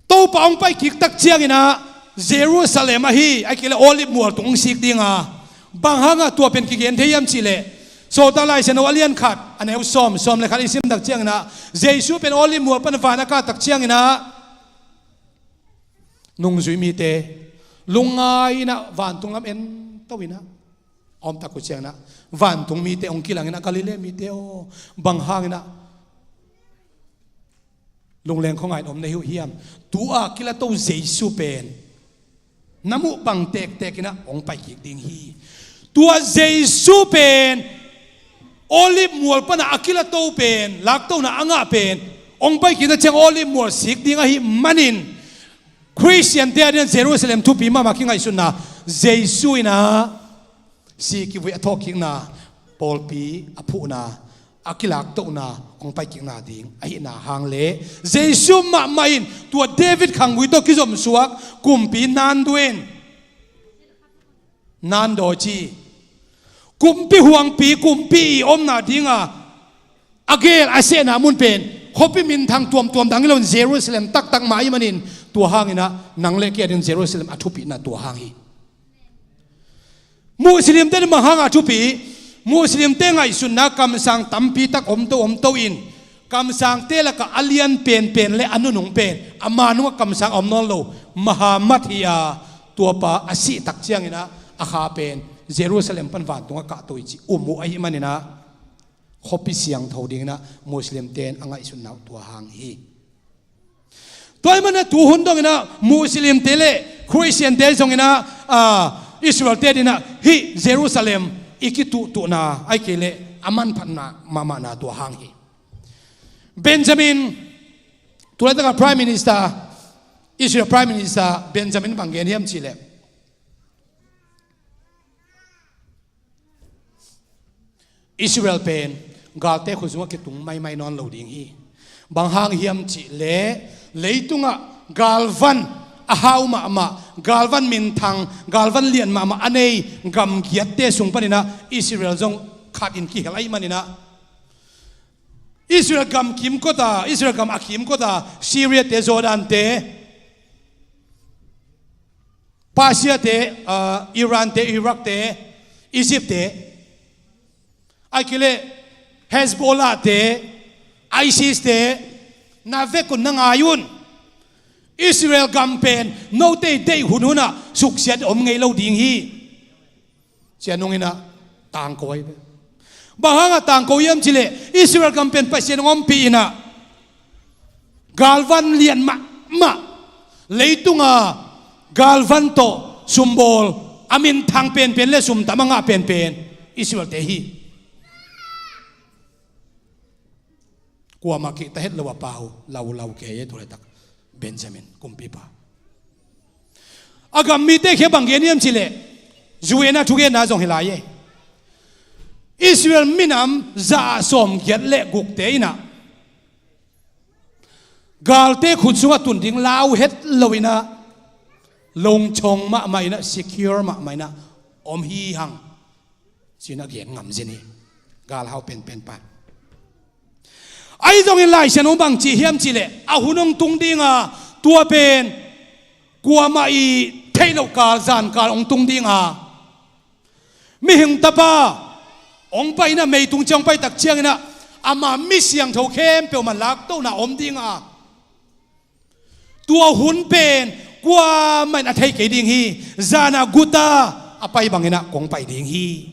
Topa hong pai kik tak ciangin ah Jerusalem ahi a kile Olive mual tung hong sik ding a, bang hangah tua pen kigen thei hiam cih leh Sawltak Lai Siangtho a lian khat a neu sawm, sawm le khat i sim tak ciangin ah Jesu pen Olive mual pan van a kah tak ciangin ah nungzui mite lungngai in ah vantung lam en to in ah a om tak uh ciangin ah vantung mite hong kilang in ah, Galilee mite aw, bang hangin ah lungleng khuangai in om na hi uh hiam? Tua kilato Jesu pen na muh bang tektek in ah hong pai kik ding hi. Tua Jesu pen Olive mual pan ah a kilato pen, laktona a ngah pen hong pai kik na ciang Olive mual sik ding ahih manin Khristiante a dingin Jerusalem thupi mahmah kingaihsunna, Jesu in ah si kivui a thawhkikna, pawlpi a phuhna, a kilaktohna, hong paikikna ding ahihna hang le Jesu mahmah in tua David khanggui tawh kizomsuak kumpi nanduin nandaw ci, kumpi huangpi, kumpi i omna dinga a gel a sehna mun pen khuapi minthang tuamtuam dang hi loin Jerusalem taktak mah ahih manin tua hangin ah nang le kei a dingin Jerusalem a thupina tua hang hi. Muslimte in bang hanga thupi, Muslimte ngaihsutna kamsang tampi tak omto omto in, kamsangte lakah a lian penpen le a nunung pen, a manungah kamsang a om nawn lo Muhammad hi a, tuapa a sih tak cianginah a kha pen Jerusalem pan vantungah kahto hi ci um uh ahih maninah khuapi siangtho dinginah Muslimte in a ngaihsutna uh tua hang hi. Tua ahih maninah tuhun donginah Muslimte le Khristiante zonginah, ah, Israelte dinah hih Jerusalem i kituhtuhna ahih kei leh a manphatna mahmahna tua hang hi. Benjamin, tulaitakah Prime Minister, Israel Prime Minister Benjamin bang gen hiam cihleh, Israel pen galte khut sungah kitung maimai nawn lo ding hi. Bang hang hiam cihleh, leitungah galvan a hau mahmah, galvan minthang, galvan lian mahmah a nei gamgiatte sung paninah Israel zong khatin kihel ahih maninah Israel gam kimkota, Israel gam a kimkota Syriate, Jordante, Persiate, ah, Irante, Iraqte, Egyptte, ahih kei leh Hezbollahte, ISISte, na vekun na ngai un. Israel gam pen note deih hunhunah suksiat om ngei lo ding hi. Cia nunginah tangko ahi ve. Bang hangah tangko hiam cihleh Israel gam pen Pasian hong ompih inah galvan lian mahmah, leitunga galvan tawh sumbawl a minthang penpen le sumtam a ngah penpen Israelte hi. Kuamah kihta het lo a pau laulau kei e tulaitak Benjamin kumpipa. A gam mite khia bang gen hiam cihleh, U N a thugenna zong hi lai e. Israel minam za ah sawmgiat le gukte inah galte khut sungah tun ding lau het loinah lungchong mahmah inah, secure mahmah inah om hi hang. Cinah gen ngamzin hi. Galhau penpen pan ahi zongin Lai Siangtho bang ci hiam cihleh, a hun hong tung dinga, tua pen kuamah i theih loh kal, zan kal hong tung dinga, mihing tapa hong paina, meitung ciang hong pai tak cianginah ama mi siangtho khempeuh man laktohna om dinga, tua hun pen kuamah in a thei kei ding hi. Zana guta a pai banginah kong pai ding hi,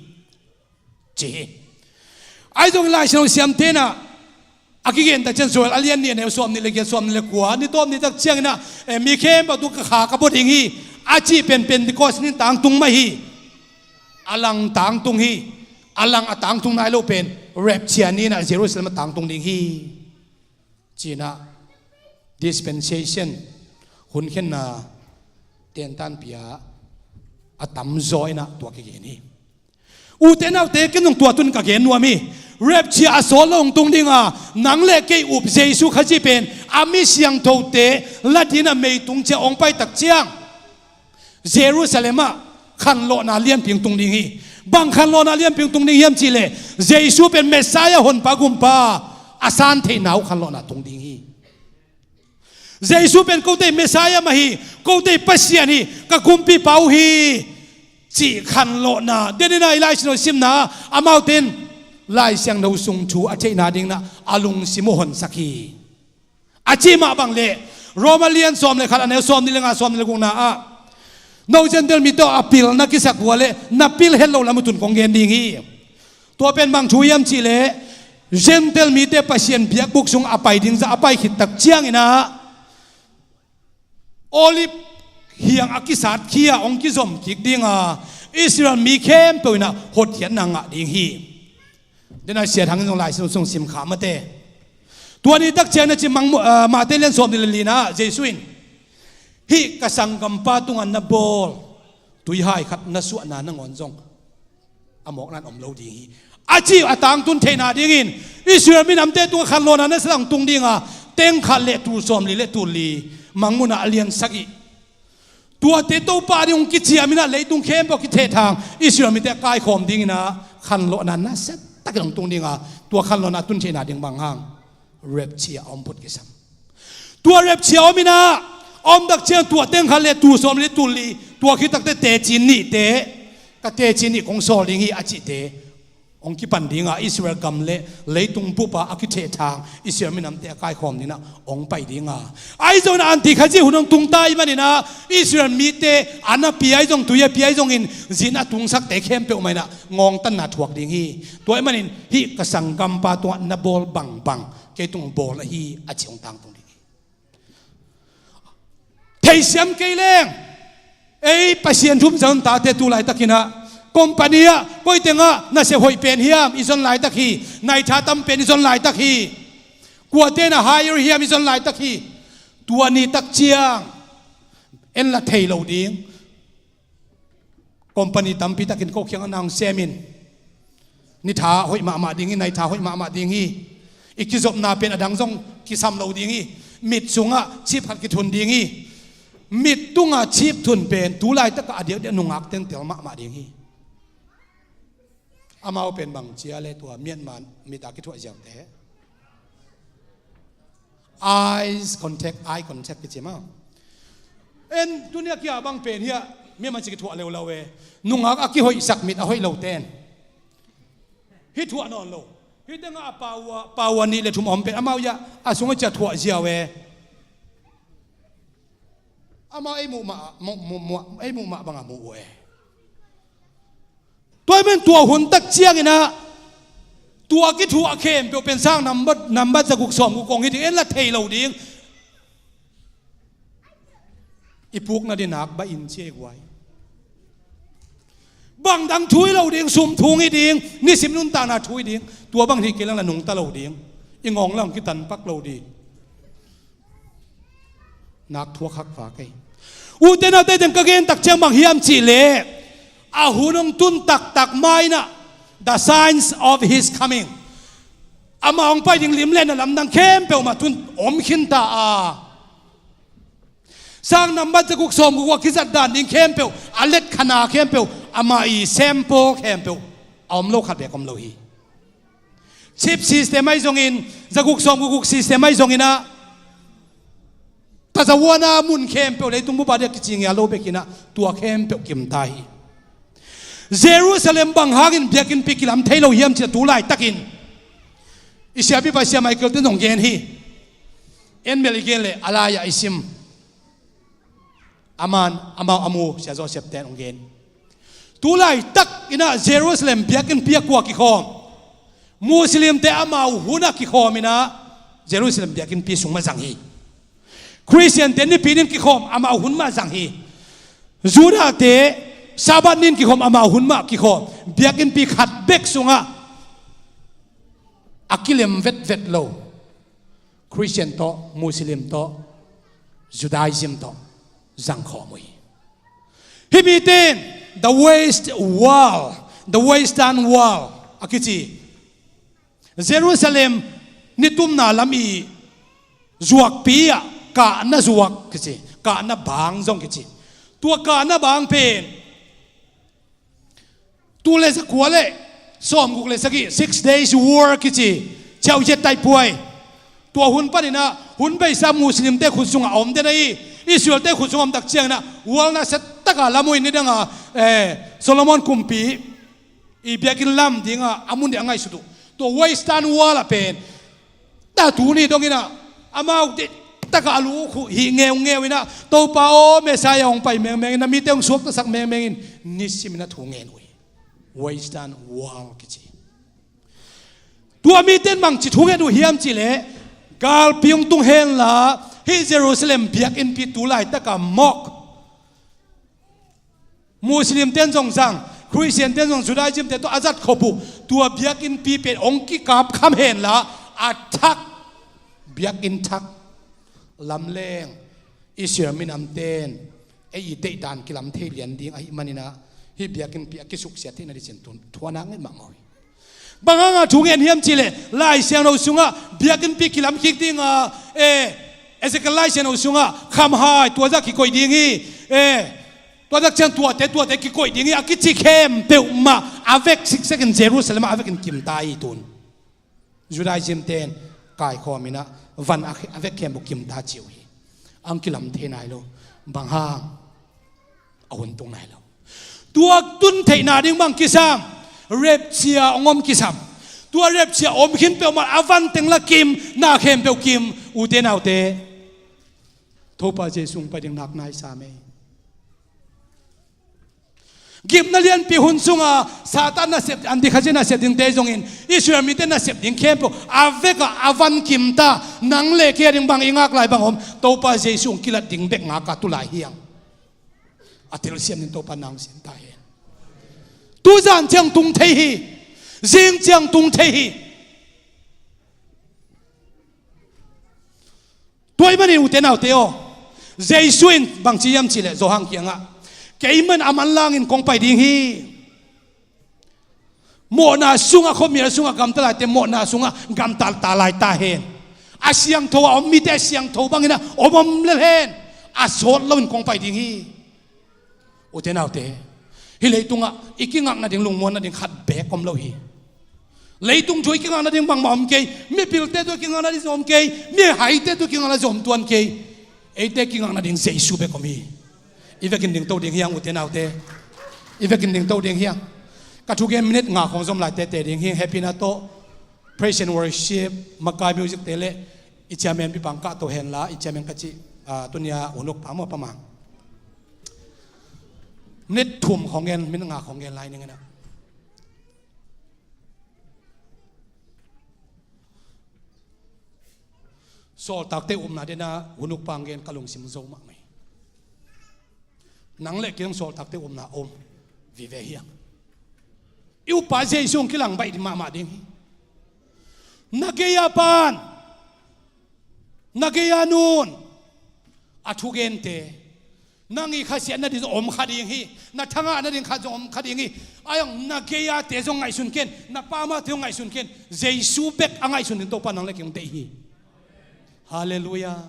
ci hi. Ahi zongin Lai Siangtho siam tenah a kigen tak ciang Joel a lian nih, a neu sawm nih le giat, sawm nih le kua, ni tawp ni tak cianginah, eh, mi khempeuh tung ka kha ka bua ding hi, a cih pen Pentecost ni tangtung mah hi. A lang tangtung hi. A lang a tangtung nai lo pen rapture ni inah Jerusalem a tangtung ding hi. Cinah dispensation, hunkhenna tentanpia a tamzaw inah tua kigen hi. Ute naute, ken zong tua tun ka gen nuam hi. Rapture a sawt lo hong tung dinga, nang le kei up Jesu Khazih pen a mi siangthote la dinah meitung ciang hong pai tak ciang Jerusalem ah khanlawhna lianpi hong tung ding hi. Bang khanlawhna lianpi hong tung ding hiam cihleh, Jesu pen Messiah, honpa gumpa a san theihna uh khanlawhna tung ding hi. Jesu pen kote Messiah mah hi, kote Pasian hi, ka kumpipa uh hi, cih khanlawhna. Deninah i Lai Siangtho simna, amaute in Lai Siangtho sung thu a theihna dinginah a lungsim uh honsak hi. A cih mah bang leh, Roma lian sawm le khat, a neu sawm nih le nga, sawm nih le gukna ah, no Gentile mite aw, a pil na kisak uh a leh na pil het loh lam uh tun kong gen ding hi. Tua pen bang thu hiam cihleh, Gentile mite Pasian biakbuk sung a pai ding zah a pai khit tak cianginah Olive hiang a kisat khia hong kizom kik dinga, Israel mi khempeuh inah hotkhiatna ngah ding hi. Dena Sia Thang in zong Lai Siangtho sung sim kha mate. Tua ni tak ciang na ci mang, ah, Mate lian sawm nih le lina ah Jesu in, hih ka sanggampa tungah na bawl tuihai khat na suahna nangawn zong a mawkna in om lo ding hi, a ci uh a tangtun theihna dingin Israel minamte tungah khanlawhna nasat hong tung dinga, teng khat le tul sawmli le tul li, Mangmuhna a lian sagih. Tuate Topa ding hong kiciam inah leitung khempeuh kithehthang Israel mite a kaikhawm dinginah khanlawhna nasat takin hong tung dinga, tua khanlawhna tun theihna ding bang hang, rapture a om phot kisam. Tua rapture a om inah, a om tak ciang tua teng khat le tul sawmli tul li, tua khit takteh teci nihte ka teci nih kong sawl ding hi a cihte hong kipan dinga, Israel gam le leitung bupa a kithehthang Israel minamte a kaikhawm dinga hong pai dinga, ahi zongin anti khazi hun hong tungta ahih maninah Israel mite a na pia ahi zong, tui a pia ahi zongin zin a tungsakte khempeuh mah inah ngawngtanna thuak ding hi. Tua ahih manin hih ka sanggampa tungah na bawl bangbang kei tung bawl ahi a ci hong tangtung ding hi. Theisiam kei leng, ei Pasian thu um Zion tate tu laitakinah company ah koi tengah nasep hoih pen hiam i zon laitak hi. Naitha tam pen i zon laitak hi. Kuate na hire hiam i zon laitak hi. Tua ni tak ciang en la thei lo ding. Company tampi takin ko kiangah na hong semin, ni tha hoih mahmah ding hi, nai tha hoih mahmah ding hi. I kizopna pen a dang zong kisam lo ding hi. Mit sungah chip khat kithun ding hi. Mit tungah chip thun pen tu laitakah a diakdiak nungak tengtel mahmah ding hi. Amau pen bang cia le tua Myanmar mit a kithuah ziaute. Eyes contact, eye contact kici maw? En tunia kia bang pen hiah Myanmar ci kithuah leuleu e. Nungak a kihoihsak mit a hoih lo ten. Hih thuah nawn lo. Hih tengah a paua, paua nih le thum a om pen amau hiah a sungah cia thuah ziau e. Amau ei muh mah, muh, muh, muh, ei muh mah bangah muh uh e. Tua ahih manin tua hun tak cianginah tua kithuah khempeuh pen sang nambat, nambat zaguk sawmguk kong hi ding, en la thei lo ding. I pukna dinak bah in cia i guai. Bang dang thu hi lo ding, sum thu hi ding, nisim nuntakna thu hi ding. Tua bang hi kei lang la nungta lo ding. I ngawng lang kitanpak lo ding. Nak thuak hak va kei. Ute naute teng ka gen tak ciang bang hiam cihleh, a hun hong tun taktak ma inah, the signs of his coming, ama hong pai ding lim le na lamdang khempeuh mah tun om khinta a. Sang nambat zaguk sawmguk a kizat dan ding khempeuh, a letkhana khempeuh, ama i sample khempeuh a om lo khat bek om lo hi. Chip system ahi zongin, zaguk sawmguk guk system ahi zonginah, tazawana mun khempeuh leitung bupa dia kici ngia lo bekinah tua khempeuh kimta hi. Jerusalem bang hangin biakinnpi kilam thei lo hiam cih tu laitakin i siapipa Sia Michael ten zong gen hi. En bel i gen leh a lai-ah i sim. Aman amau a mu Sia Joseph ten hong gen. Tu laitak inah Jerusalem biakinnpi a kua kikhawm? Muslimte amau hun a kikhawm inah Jerusalem biakinnpi sung mah zang hi. Khristiante nipi nin kikhawm amau hun mah zang hi. Judahte Sabbath nin kikhawm amau hun mah kikhawm. Biakinnpi khat bek sungah a kilem vetvet lo Khristian tawh, Muslim tawh, Judaism tawh zangkhawm uh hi. Hih mite in the West Wall, the Western Wall a kici Jerusalem nitumna lam i zuakpi ah kahna zuak kici, kahna bang zong kici. Tua kahna bang pen tul le zakua le sawmguk le sagih, Six Days War kici, ciauh zet taihpuai. Tua hun paninah hun beisa Muslimte khut sungah a om den ahi. Israelte khut sungah om tak cianginah wall nasia taka lam uh in nidanga, eh, Solomon kumpi i biakinn lam dinga a mun ding a ngaihsut uh. Tua Western Wall ah pen ta tuni donginah amau dih takah a lu uh hih ngeungeu inah Topa aw, Messiah hong pai mengmengin, na mite hong suaktasak mengmengin nisiminah thu ngen uh hi. Western Wall kici. Tua mite in bangci thu ngen uh hiam cihleh, galpi hong tung henla hih Jerusalem biakinnpi tu laitaka mawk Muslimte in zong zang, Khristiante in zong Judaismte tawh a zat khop uh. Tua biakinnpi pen hong kikapkham henla a thak, biakinn thak lamleng Israel minamte in ei i deihdan kilam thei lian ding ahih maninah hih biakinnpi a kisuksiat theihna dicin tun thuanak nget mahmah uh hi. Bang hanga thu ngen hiam cihleh, Lai Siangtho sungah biakinnpi kilamkik dinga, eh, Ezekiel Lai Siangtho sungah khamhai tuazah kikoih ding hi, eh, tuazah ciang tuate, tuate kikoih ding hi a kici khempeuh mah a vek siksekin Jerusalem ah a vekin kimta hi tun. Judaismte in kaikhawm inah van a, a vek khempeuh kimta ci uh hi. Ang kilam thei nai lo. Bang hang? A hun tung nai lo. Tua tun theihna ding bang kisam, rapture hong om kisam. Tua rapture om khin peuhmah a van teng la kim, na khempeuh kim, ute naute. Topa Jesu hong pai ding nak nai sam ei. Gimna lianpi hun sunga Satan nasep, antikhasi nasep dingte zongin, Israel mite nasep ding khempeuh a vekah a van kim ta, nang le kei a ding bang i ngak lai bang om, Topa Jesu hong kilat ding bek ngak a tu lai hiang. A telsiam in Topa nang siam ta hen. Tuzan ciang tung thei hi. Zing ciang tung thei hi. Tua ahih manin ute naute aw, Jesu in bangci hiam cih leh Johan kiangah, keimah in a manlangin kong pai ding hi. Mawhna sungah, khuamial sungah gamta laite mawhna sungah gamta ta lai ta hen. A siangtho a om mite a siangtho bangin a om om lel hen. A sawt loin kong pai ding hi. Ute naute, hih leitungah i kingak nading, lungmuan nading khat beek om lo hi. Leitung thu i kingak nading bangmah om kei. Mipilte thu i kingak nading zong om kei. Mihaite thu i kingak nading zong om tuan kei. Eite kingak nading Jesu bek om hi. I vekin dingto ding hiang, ute naute. I vekin dingto ding hiang. Ka thugen minute nga khong zom lai tete ding hiang. Happy na tawh praise and worship, makai music te le i chairman pi pang kah to hen la, i chairman ka cih, ah, tunia unuk pang maw pamang. Minute thum khong gen, minute nga khong gen lai ning ina. Sawltakte upna dena unuk pang gen ka lungsim zo mahmah hi. Nang le kei sawltakte upna om vive hiang. I uppa Jesu hong kilang baih mahmah ding hi. Na gei-a pan, na gei-a nun, a thugente, nang i khasiat nading zong om kha ding hi. Na thangah nading khat zong om kha ding hi. A hong na gei-ate zong ngaihsun ken, na pamate zong ngaihsun ken. Jesu bek a ngaihsun ding Topa nang le kei hong deih hi. Halleluiah.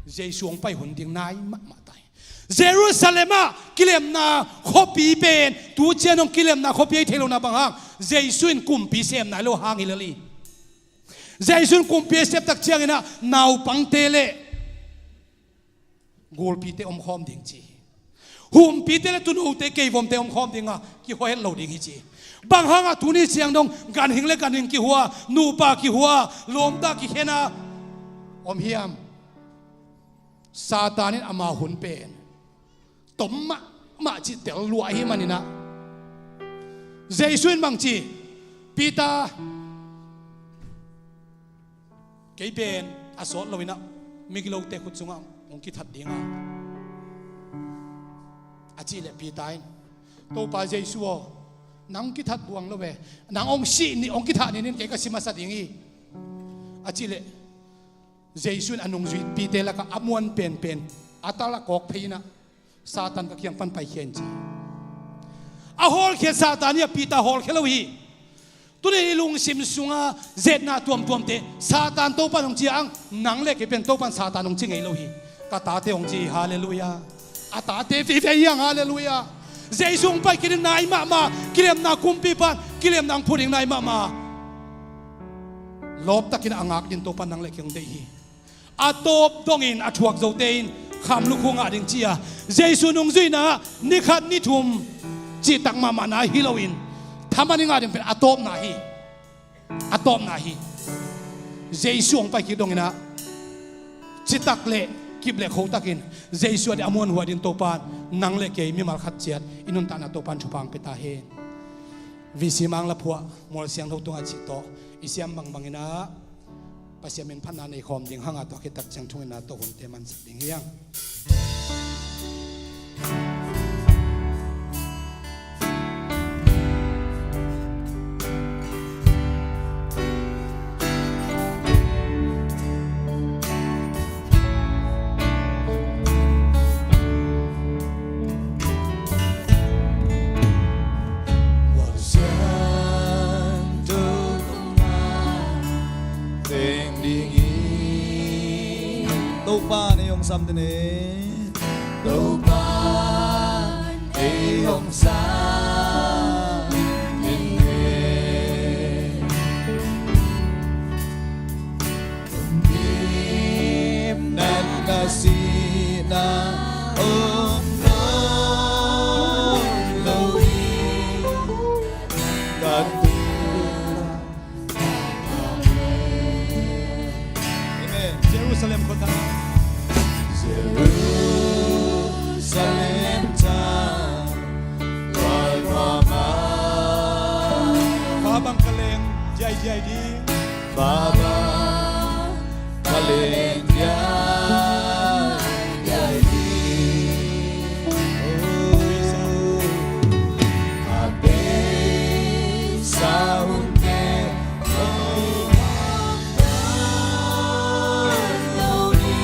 Jesu hong pai hun ding nai mahmah ta hi. Jerusalem ah kilemna khuapi pen, tu ciang hong kilemna khuapi ahi thei lo na bang hang, Jesu in kumpi sem nai lo hang hi lel hi. Jesu in kumpi a sep tak ciangin ah naupangte le gulpite omkhawm ding ci hi. Humpite le tuunote keivomte omkhawm ding a, kihua het lo ding hi ci hi. Bang hangah tuni ciang dong ganhing le ganhing kihua, nupa kihua, lawmta kikhen a om hiam? Satan in ama hun pen tom mahmah cih tel lua ahih manin ah, Jesu in bang ci, Peter, kei pen a sawt loin ah migilote khut sungah hong kithat ding a, a cih leh Peter in, Topa Jesu aw, nang kithat buang lo ve, nang hong sih ni, hong kithah ni nin kei ka si masa ding hi, a cih leh Jesu in a nungzuipite lakah a muan penpen a tal a kawk phei in ah, Satan ka kiang pan paikhia in ci. A hawlkhia Satan hi a, Peter hawlkhia lo hi. Tuni i lungsim sunga zetna tuamtuamte Satan Topan hong ci a, ang nang le kei pen Topan Satan hong ci ngei lo hi. Ka tate hong ci hi. Halleluiah. A tate vive hiang. Halleluiah. Jesu hong pai kik ding nai mahmah, kilemna kumpipan kilemna hong phu ding nai mahmah. Lawptakin a ngak ding Topan nang le kei hong deih hi. A tawp dongin a thuak zote in khamlukhu ngah ding ci a, Jesu nungzuihna ni khat ni thum cihtak mahmah nai hi loin, thaman i ngah ding pen a tawpna hi. A tawpna hi. Jesu hong pai kik dongin ah, citak le kip le khotakin Jesu a ding a muanhuai ding Topan nang le kei mimal khat ciat i nuntakna Topan thupha hong pia ta hen. V C Mang la phuah, mual siangtho tungah cih tawh i siam bangbangin ah, Pasian min phatna nei khawm ding hanga, tua khit tak ciang thungetna tawh hunte mansak ding hi hang. Teng ding hi. Topa in ei hong sam den e. Topa in ei hong sam den e. Gimnat na sihna om nawn lo. Ai diai ding. Baba, ka len diai, diai ding. Oh, Isa. A beisa hunte, oh, lo ni.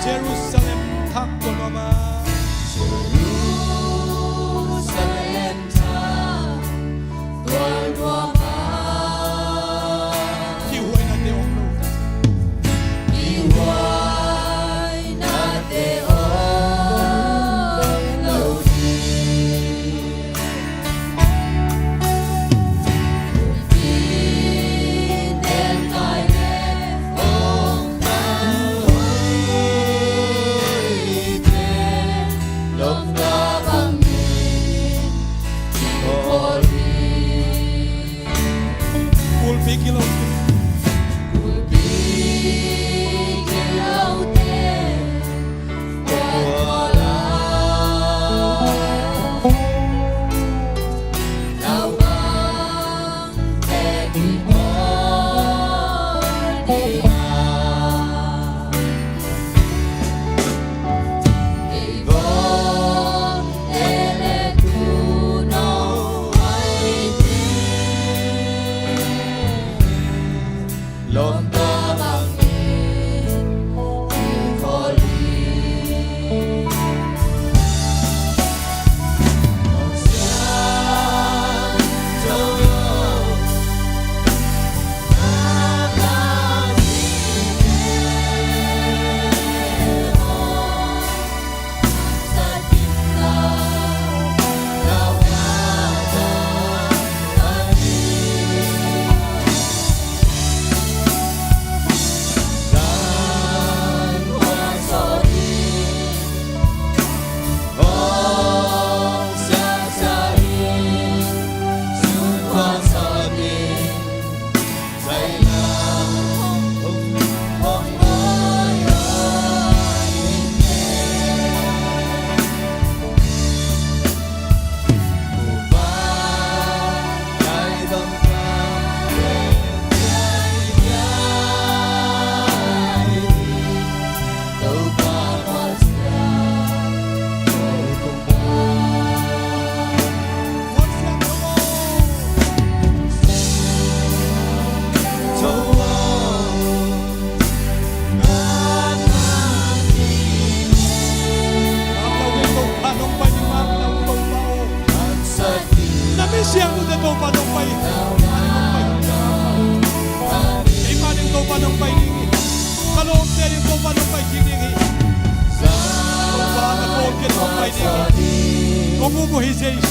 Jerusalem thak tua nuam a. Jerusalem thak tua nuam a. Kihuainate om lo. Kihuainate om lo. Kulpi kilote. Kulpi kilote. Na misiangthote Topa nong pai hi. Keima ding Topa nong pai ding hi. Ka lawmte ding Topa nong pai kik ding hi. Topa ka lawmte nong pai ding hi. Kong up uh hi Jesu.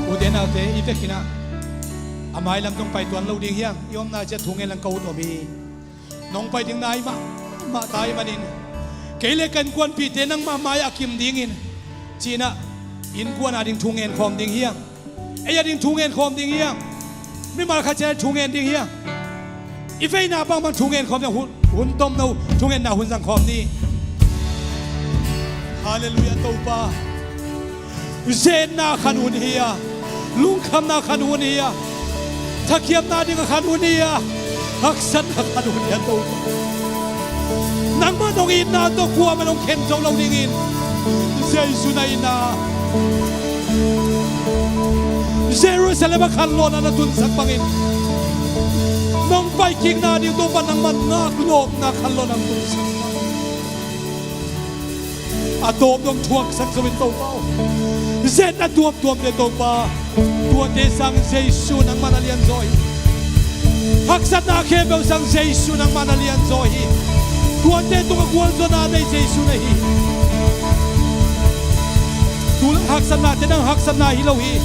Ute naute, i tekinah A mailam nong pai tuan lo ding hiam? I omna ciang thu ngen lang ka ut om hi. Nong pai ding nai mahmah ta ahih manin, kei le ka innkuanpihte nangmah mai-ah a kim dingin ci-in ah, innkuan ading thu ngen khawm ding hiam? Ei ading thu ngen khawm ding hiam? Mimal khat ciat thu ngen ding hiam? I veina bangbang thu ngen khawm ding, hun, hun tomno thu ngenna hun zang khawm ni. Halleluiah Topa. Zetna khan hun hi a, lungkhamna khan hun hi a, thakiamna ding a khan hun hi a, haksatna khan hun hi a Topa. Nangmah nong itna tawh kuamah nong khen zo lo dingin Jesu na itna Jerusalem a khanlawhna na tunsak bangin, nong paikikna ding Topa nangmah ngaklawhna khanlawhna na tunsak bangin, a tawp dong thuaksak zo in Topa aw. Zetna tuamtuamte Topa, tuate sang Jesu nangmah na lianzaw hi. Haksatna khempeuh sang Jesu nangmah na lianzaw hi. Tuate tungah gualzawhna nei Jesu na hi. Tulai haksatnate nang haksatna hi lo hi.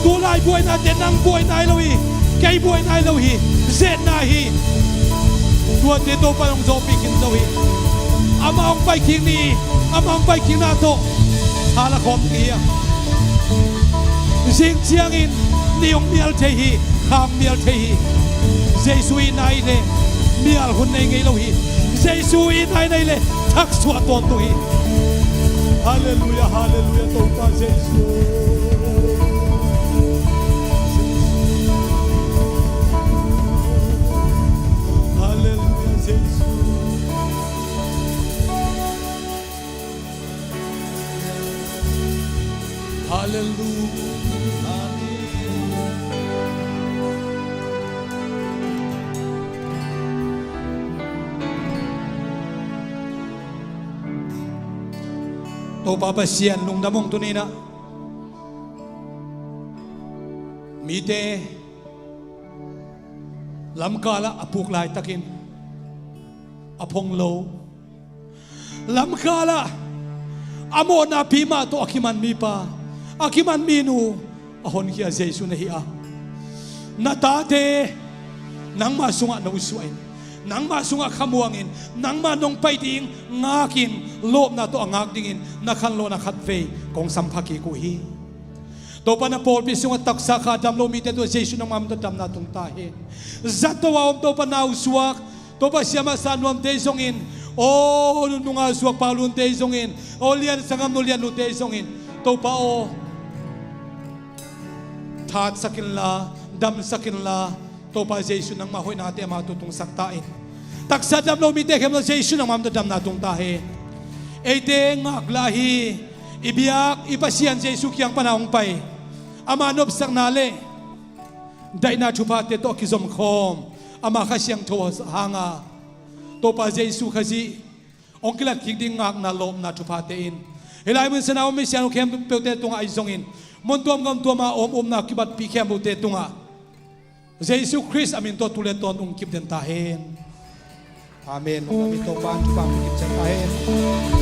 Tulai buainate nang buaina hi lo hi. Kei buaina hi lo hi. Zetna hi. Tuate Topa nong zawhpih khin zo hi. Amah hong paikik ni, amah hong paikikna tawh tha la khawm ding hi a. Zing ciangin ni hong mial thei hi, kha hong mial thei hi. Jesu itna i neih leh mial hun nei ngei lo hi. Jesu itna i neih leh thaksuah tawntung hi. Halleluiah, halleluiah, Topa Jesu. Halleluiah, Jesu. Halleluiah. Amen. Topa Pasian lungdam ung tuni-in ah. Mite lamkalah a puk laitakin a phong lo, lamkalah a mawhna pi mah tawh a kiman mipa, a kiman minu a honkhia Jesu na hi a, na tate nangmah sungah nosuahin, nangmah sungah khamuangin, nangmah nong pai ding ngakin, lawpna tawh a ngak dingin na khanlawhna khatvei kong sampha kik uh hi. Topa na pawlpi sungah taksa kha a dam lo mite tungah Jesu nangmah min tawh damna tung ta hen. Zato a om Topa nausuak, Topa siamah sahnuamte zongin, aw nunung a suak Paulunte zongin, aw lian sangam nu lian nute zongin, Topa aw, thatsak inla, damsak inla, Topa Jesu nangmah hoihnate amah tawh tungsak ta in. Taksa dam lo mite khempeuh Jesu nangmah min tawh damna tung ta hen. Eite ngaklah hi. I biak i Pasian Jesu kiang pana hong pai, ama nopsakna le daihna thuphate tawh a kizomkhawm, ama Kha Siangtho hanga Topa Jesu Khazih hong kilat kik ding ngakna lawpna thuphate in, hih lai mun sana om Messiah khempeuhte tungah ahi zongin, mun tuam gam tuama om upna kibatpih khempeuhte tungah Jesu Khrist a min tawh tu le tawntung kip den ta hen. Amen. Lungdam hi. Topa in thupha hong pia kip ciat ta hen.